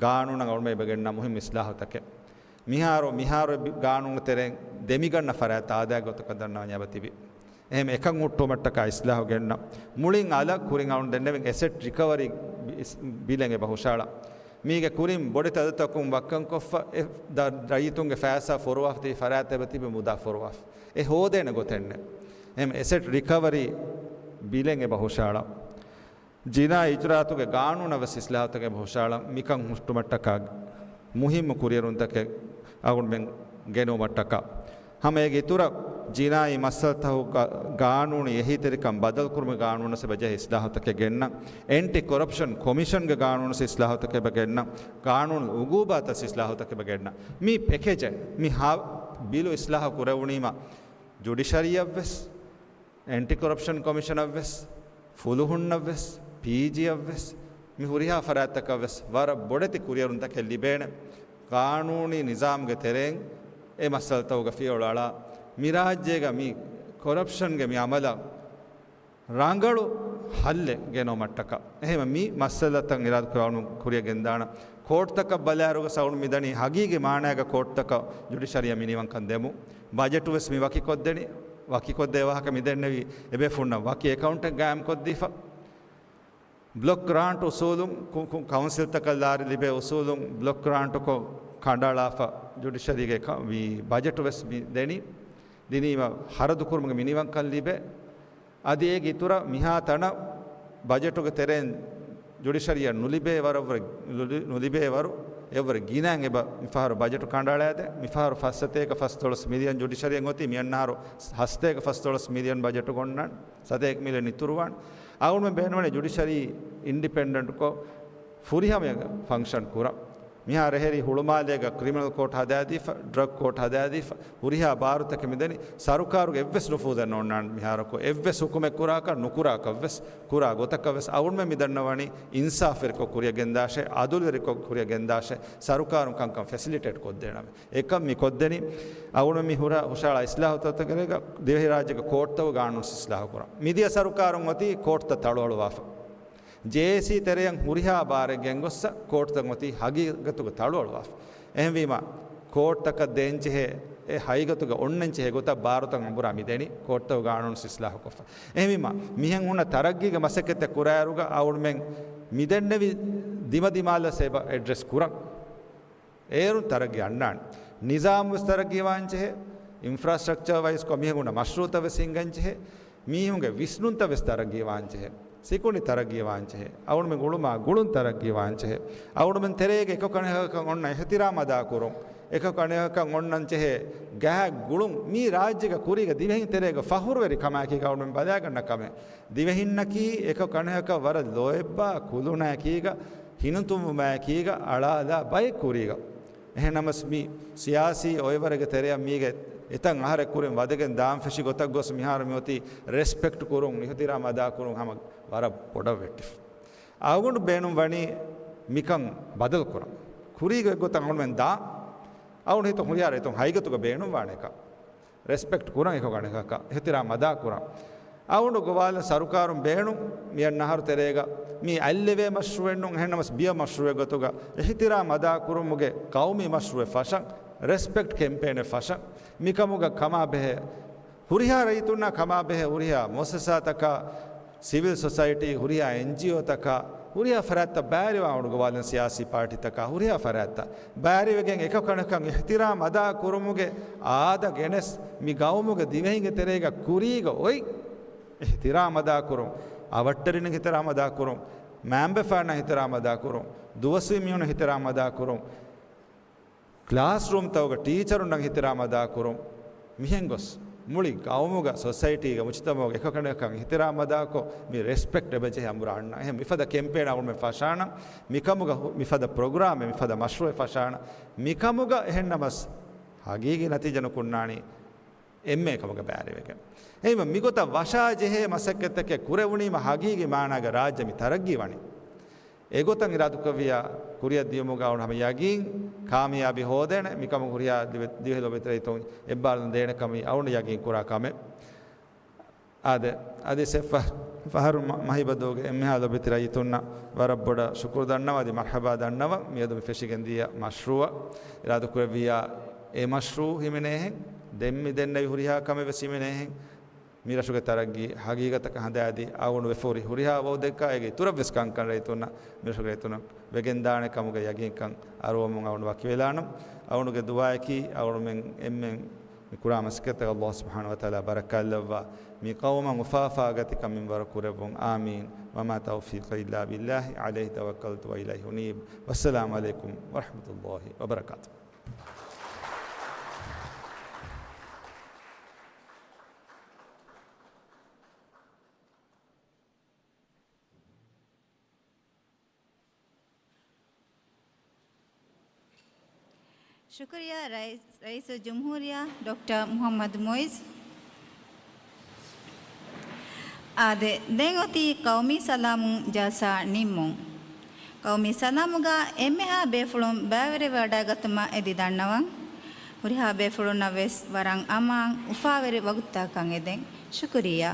ގާނޫނަށް އަޅުގަނޑުމެން އެބަ ގެންނަ މުހިއްމު އިސްލާހުތަކެއް. މިހާރު، މިހާރު އެ ބި-، ގާނޫނުގެ ތެރެއިން ދެމިގަންނަ ފަރާތް އާދައިގެ ގޮތަކަށް ދަންނަވަންޏާ އެބަ ތިބި. އެހެން އެކަން ހުއްޓުވުމަށްޓަކާ އިސްލާހު ގެންނަ. މުޅިން އަލަށް ކުރިން އަޅުން ދެންނެވިން އެސެޓް ރިކަވަރީ ބި-، ބިލެއް އެބަ ހުށައަޅާ. މީގެ ކުރިން ބޮޑެތި އަދަދަކުން ވައްކަން ކޮށްފަ އެ ދަ-، ރައްޔިތުންގެ ފައިސާ ފޮރުވާފަ ތިބި ފަރާތްތައް އެބަ ތިބި މުދާ ފޮރުވާފަ. އެ ހޯދޭނެ ގޮތެއް ނެތް. އެހެން އެސެޓް ރިކަވަރީ ބިލެއް އެބަ ހުށައަޅާ. ޖިނާއީ އިޖުރާއަތުގެ ގާނޫނަށް ވެސް އިސްލާހުތަކެއް ހުށައަޅަން މިކަން ހުއްޓުމަށްޓަކާ މުހިއްމު ކުރިއެރުންތަކެއް އަޅުގަނޑުމެން ގެނައުމަށްޓަކާ. ހަމަ އޭގެ އިތުރަށް ޖިނާއީ މައްސަލަތަކުގެ ގާނޫނީ އެހީތެރިކަން ބަދަލުކުރުމުގެ ގާނޫނަށް އެބަ ޖެހޭ އިސްލާހުތަކެއް ގެންނަން، އެންޓި ކޮރަޕްޝަން ކޮމިޝަންގެ ގާނޫނަށް އިސްލާހުތަކެއް އެބަ ގެންނަން، ގާނޫނު އުގޫބާތަށް އިސްލާހުތަކެއް އެބަ ގެންނަން. މި ޕެކޭޖެއް، މި ހާ ބިލު އިސްލާހު ކުރެވުނީމަ ޖުޑިޝަރީއަށް ވެސް، އެންޓި ކޮރަޕްޝަން ކޮމިޝަނަށް ވެސް، ފުލުހުންނަށް ވެސް، ޕީޖީއަށް ވެސް، މި ހުރިހާ ފަރާތްތަކަށް ވެސް ވަރަށް ބޮޑެތި ކުރިއެރުންތަކެއް ލިބޭނެ. ގާނޫނީ ނިޒާމުގެ ތެރެއިން އެ މައްސަލަތަކުގަ ފިޔަވަޅު އަޅާ، މި ރާއްޖޭގަ މި ކޮރަޕްޝަންގެ މި އަމަލަށް ރަނގަޅު ހައްލެއް ގެނައުމަށްޓަކާ. އެހެންވެ، މި މައްސަލަތައް އިރާދަކުރާ ކުރިއަށް ގެންދާނަން. ކޯޓްތަކަށް ބަލާއިރުގަ އަޅުގަނޑު މިދަނީ ހަގީގީ މާނައިގަ ކޯޓްތަކަށް ޖުޑިޝަރީއަށް މިނިވަންކަން ދެމުން. ބަޖެޓު ވެސް މި ވަކިކޮށްދެނީ، ވަކިކޮށްދޭ ވާހަކަ މިދެންނެވީ އެބޭފުޅުންނަށް ވަކި އެކައުންޓެއް ގާއިމްކޮށްދީފަ. ބްލޮކް ގްރާންޓް އުސޫލުން ކު-، ކު-، ކައުންސިލްތަކަށް ލާރި ލިބޭ އުސޫލުން ބްލޮކް ގްރާންޓުކޮށް ކަނޑައަޅާފަ ޖުޑިޝަރީގެ ކަ-، މި ބަޖެޓު ވެސް މި ދެނީ. ދިނީމަ ހަރަދުކުރުމުގެ މިނިވަންކަން ލިބޭ. އަދި އޭގެ އިތުރަށް މިހާ ތަނަށް ބަޖެޓުގެ ތެރެއިން ޖުޑިޝަރީއަށް ނުލިބޭ ވަރަށްވުރެ، ނުލި-، ނުލިބޭ ވަރު އެއްވަރު ގިނައިން އެބަ މިފަހަރު ބަޖެޓު ކަނޑައަޅައިދޭ. މިފަހަރު ފަސް ސަތޭކަ ފަސްދޮޅަސް މިލިއަން ޖުޑިޝަރީއަށް އޮތީ، މިއަންނަހަރު ހަސަތޭކަ ފަސްދޮޅަސް މިލިއަން ބަޖެޓު ގޮންނަން، ސަތޭކަ މިލިއަން އިތުރުވާން. އަޅުގަނޑުމެން ބޭނުންވަނީ ޖުޑިޝަރީ އިންޑިޕެންޑެންޓްކޮށް ފުރިހަމަޔަށް ފަންކްޝަން ކުރަން. މިހާރު އެހެރީ ހުޅުމާލޭގަ ކްރިމިނަލް ކޯޓް ހަދާދީފަ، ޑްރަގް ކޯޓް ހަދާދީފަ، ހުރިހާ ބާރުތަކެއް މިދަނީ. ސަރުކާރުގެ އެއްވެސް ނުފޫޒެއް ނޯންނާނެ މިހާރަކު. އެއްވެސް ހުކުމެއް ކުރާކަށް، ނުކުރާކަށްވެސް، ކުރާ ގޮތަކަށްވެސް އަޅުގަނޑުމެން މިދަންނަވަނީ އިންސާފުވެރިކޮށް ކުރިއަށް ގެންދާށޭ، އަދުލުވެރިކޮށް ކުރިއަށް ގެންދާށޭ، ސަރުކާރުން ކަންކަން ފެސިލިޓޭޓް ކޮށްދޭނަމޭ. އެކަން މި ކޮށްދެނީ. އަޅުގަނޑު މި ހުރާ ހުށަހަޅާ އިސްލާހުތަކުގެ ދިވެހިރާއްޖޭގެ ކޯޓްތައް ގާނޫނު އިސްލާހު ކުރަން. މިދިޔަ ސަރުކާރުން އޮތީ ކޯޓްތައް ތަޅުއަޅުވާފަ. ޖޭއޭސީ ތެރެއަށް ހުރިހާ ބާރެއް ގެންގޮއްސަ ކޯޓްތައް އޮތީ ހަގީގަތުގަ ތަޅުއަޅުވާފަ. އެހެންވީމަ، ކޯޓްތަކަށް ދޭންޖެހޭ އެ ހަގީގަތުގަ އޮންނަންޖެހޭ ގޮތަށް ބާރުތައް އަނބުރާ މިދެނީ، ކޯޓްތައް ގާނޫނު އިސްލާހުކޮށްފަ. އެހެންވީމަ، މިހެން ހުންނަ ތަރައްގީގެ މަސައްކަތްތައް ކުރާއިރުގަ އަޅުގަނޑުމެން މިދެންނެވި ދިމަދިމާލަސް އެބަ އެޑްރެސް ކުރަން. އޭރުން ތަރައްގީ އަންނާނެ. ނިޒާމް ވެސް ތަރައްގީވާންޖެހޭ، އިންފްރާސްޓްރަކްޗަރ ވައިޒްކޮށް މިހެން ހުންނަ މަޝްރޫއުތައް ވެސް ހިންގަންޖެހޭ، މީހުންގެ ވިސްނުންތައް ވެސް ތަރައްގީވާންޖެހޭ. ސިކުނޑި ތަރައްގީވާންޖެހޭ. އަޅުގަނޑުމެން އުޅުމާ ގުޅުން ތަރައްގީވާންޖެހޭ. އަޅުގަނޑުމެން ތެރޭގެ އެކަކަނިކަކަށް އޮންނަ އިޙްތިރާމް އަދާކުރުން، އެކަކަނިކަކަށް އޮންނަންޖެހޭ ގާތް ގުޅުން، މީ ރާއްޖޭގެ ކުރީގަ ދިވެހިން ތެރޭގެ ފަޚުރުވެރި ކަމާއެކީގަ އަޅުގަނޑުމެން ބަލާގަންނަ ކަމެއް. ދިވެހިންނަކީ އެކަކަނިކަކަށް ވަރަށް ލޯތްބާ ކުލުނާއެކީގަ، ހިނިތުންވުމާއެކީގަ އަޅާލާ ބައެއް ކުރީގަ. އެހެންނަމަސް މި ސިޔާސީ އޮއެވަރެއްގެ ތެރެއަށް މީގެ އެތައް އަހަރެއް ކުރިން ވަދެގެން ދާން ފެށި ގޮތަށް ގޮސް މިހާރު މި އޮތީ ރެސްޕެކްޓް ކުރުން، އިޙްތިރާމް އަދާކުރުން ހަމަ ވަރަށް ބޮޑަށް ވެއްޓިފަ. އަޅުގަނޑު ބޭނުން ވަނީ މިކަން ބަދަލު ކުރަން. ކުރީގެ ގޮތަށް އަޅުގަނޑުމެން ދާން. އަޅުގަނޑު ހިތުން ހުރިހާ ރައްޔިތުން ހަގީގަތުގަ ބޭނުން ވާނެ އެކަން. ރެސްޕެކްޓް ކުރަން، އެކަކަނިކަކަށް އިޙްތިރާމް އަދާ ކުރަން. އަޅުގަނޑު ގޮވާލަން ސަރުކާރުން ބޭނުން މިއަށް ނަހަރު ތެރޭގަ މީ އަތްލެވޭ މަޝްރޫއެއް ނޫން، އެހެންނަމަސް ބިޔަ މަޝްރޫއެއް ގޮތުގަ އިޙްތިރާމް އަދާ ކުރުމުގެ ޤައުމީ މަޝްރޫއެއް ފަށަން، ރެސްޕެކްޓް ކެމްޕޭނެއް ފަށަން، މިކަމުގަ ކަމާ ބެހޭ ހުރިހާ ރައްޔިތުންނާ ކަމާ ބެހޭ ހުރިހާ މުއައްސަސާތަކާ، ސިވިލް ސޮސައިޓީ، ހުރިހާ އެންޖީއޯތަކާ، ހުރިހާ ފަރާތްތައް ބައިވެރިވާ އަޅުގަނޑު ގޮވާލަން ސިޔާސީ ޕާޓީތަކާ، ހުރިހާ ފަރާތްތައް ބައިވެރިވެގެން އެކަކަނިކަން އިޙްތިރާމް އަދާ ކުރުމުގެ އާދަ ގެނެސް، މި ގައުމުގެ ދިވެހިންގެ ތެރޭގަ ކުރީގަ އޮތް އިޙްތިރާމް އަދާ ކުރުން، އަވަށްޓެރިން އިޙްތިރާމް އަދާ ކުރުން، މައިންބަފައިންނަށް އިޙްތިރާމް އަދާ ކުރުން، ދުވަސްވީ މީހުންނަށް އިޙްތިރާމް އަދާ ކުރުން، ކްލާސްރޫމްތަކުގަ ޓީޗަރުންނަށް އިޙްތިރާމް އަދާކުރުން، މިހެން ގޮސް މުޅި ގައުމުގަ، ސޮސައިޓީގަ، މުޖުތަމަޢުގަ އެކަކަނިކަކަށް އިޙްތިރާމްއަދާކޮށް، މި ރެސްޕެކްޓް އެބަޖެހޭ އަނބުރާ އަންނަ. އެހެން މިފަދަ ކެމްޕޭން އަޅުގަނޑުމެން ފަށާނަން. މިކަމުގަ ހު-، މިފަދަ ޕްރޮގްރާމެއް، މިފަދަ މަޝްރޫޢެއް ފަށާނަން. މިކަމުގަ އެހެންނަމަސް ހަގީގީ ނަތީޖާ ނުކުންނާނީ އެންމެ ކަމުގަ ބައިވެރިވެގެން. އެހެންވީމަ މިގޮތަށް ވަށާޖެހޭ މަސައްކަތްތަކެއް ކުރެވުނީމަ ހަގީގީ މާނާގަ ރާއްޖެ މި ތަރައްގީ ވަނީ. އެގޮތަށް އިރާދަކުރެއްވިއްޔާ ކުރިއަށް ދިޔުމުގަ އަޅުގަނޑު ހަމަ ޔަގީން ކާމިޔާބީ ހޯދޭނެ. މިކަމުގަ ހުރިހާ ދިވެ-، ދިވެހި ލޯބިވެތި ރައްޔިތުން އެއްބާރުލުން ދޭނެ ކަމީ އަޅުގަނޑު ޔަގީން ކުރާ ކަމެއް. އާދެ، އަދި ސެފަ-، ފަހަރު މަ-، މަހިބަދޫގެ އެންމެހާ ލޯބިވެތި ރައްޔިތުންނަށް ވަރަށް ބޮޑަށް ޝުކުރު ދަންނަވަން އަދި މަރްޙަބާ ދަންނަވަން. މިއަދު މި ފެށިގެން ދިޔަ މަޝްރޫޢަށް އިރާދަކުރެއްވިއްޔާ އެ މަޝްރޫޢު ހިމެނޭހެން، ދެން މި ދެންނެވި ހުރިހާ ކަމެއް ވެސް ހިމެނޭހެން. މި ރަށުގެ ތަރައްގީ ހަގީގަތަކަށް ހަނދާދީ، އަޅުގަނޑު ވެފަ ހުރި ހުރިހާ ވައުދެއްގަ އޭގެ އިތުރަށް ވެސް ކަންކަން ރައްޔިތުންނަށް، މި ރަށުގެ ރައްޔިތުންނަށް ވެގެންދާނެ ކަމުގެ ޔަގީންކަން އަރުވަމުން އަޅުގަނޑު ވަކިވެލާނަން. އަޅުގަނޑުގެ ދުޢާއަކީ، އަޅުގަނޑުމެން އެންމެން މި ކުރާ މަސައްކަތްތަކަށް ﷲ ސުބްޙާނަހޫ ވަތަޢާލާ ބަރަކާތްލައްވާ، މި ޤައުމަށް އުފާ އުފާގަތިކަން މިންވަރު ކުރެއްވުން. އާމީން. وما توفيقي إلا بالله، عليه توكلت وإليه أنيب. والسلام عليكم ورحمة الله وبركاته. ޝުކުރިއްޔާ ރައީސް، ރައީސުލްޖުމްހޫރިއްޔާ ޑޮކްޓަރ މުޙައްމަދު މުޢިއްޒު. އާދެ، ދެން އޮތީ ޤައުމީ ސަލާމުން ޖަލްސާ ނިންމުން. ޤައުމީ ސަލާމުގަ އެންމެހާ ބޭފުޅުން ބައިވެރިވެވަޑައިގަތުމަށް އެދި ދަންނަވަން. ހުރިހާ ބޭފުޅުންނަށް ވެސް ވަރަށް އަމާން އުފާވެރި ވަގުތުތަކަކަށް އެދެން. ޝުކުރިއްޔާ.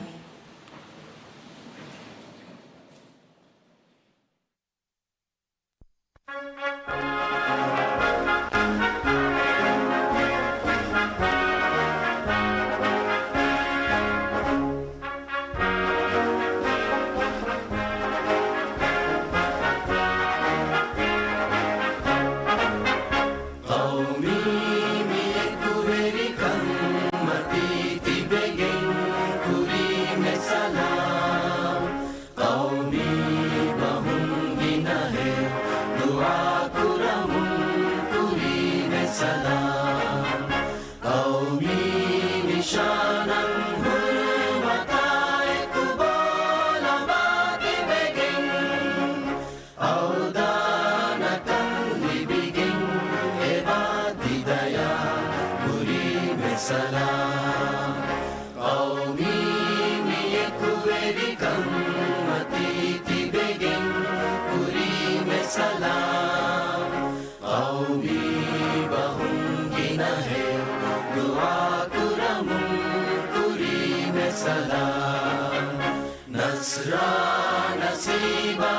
ނަސްރާ ނަސީބާ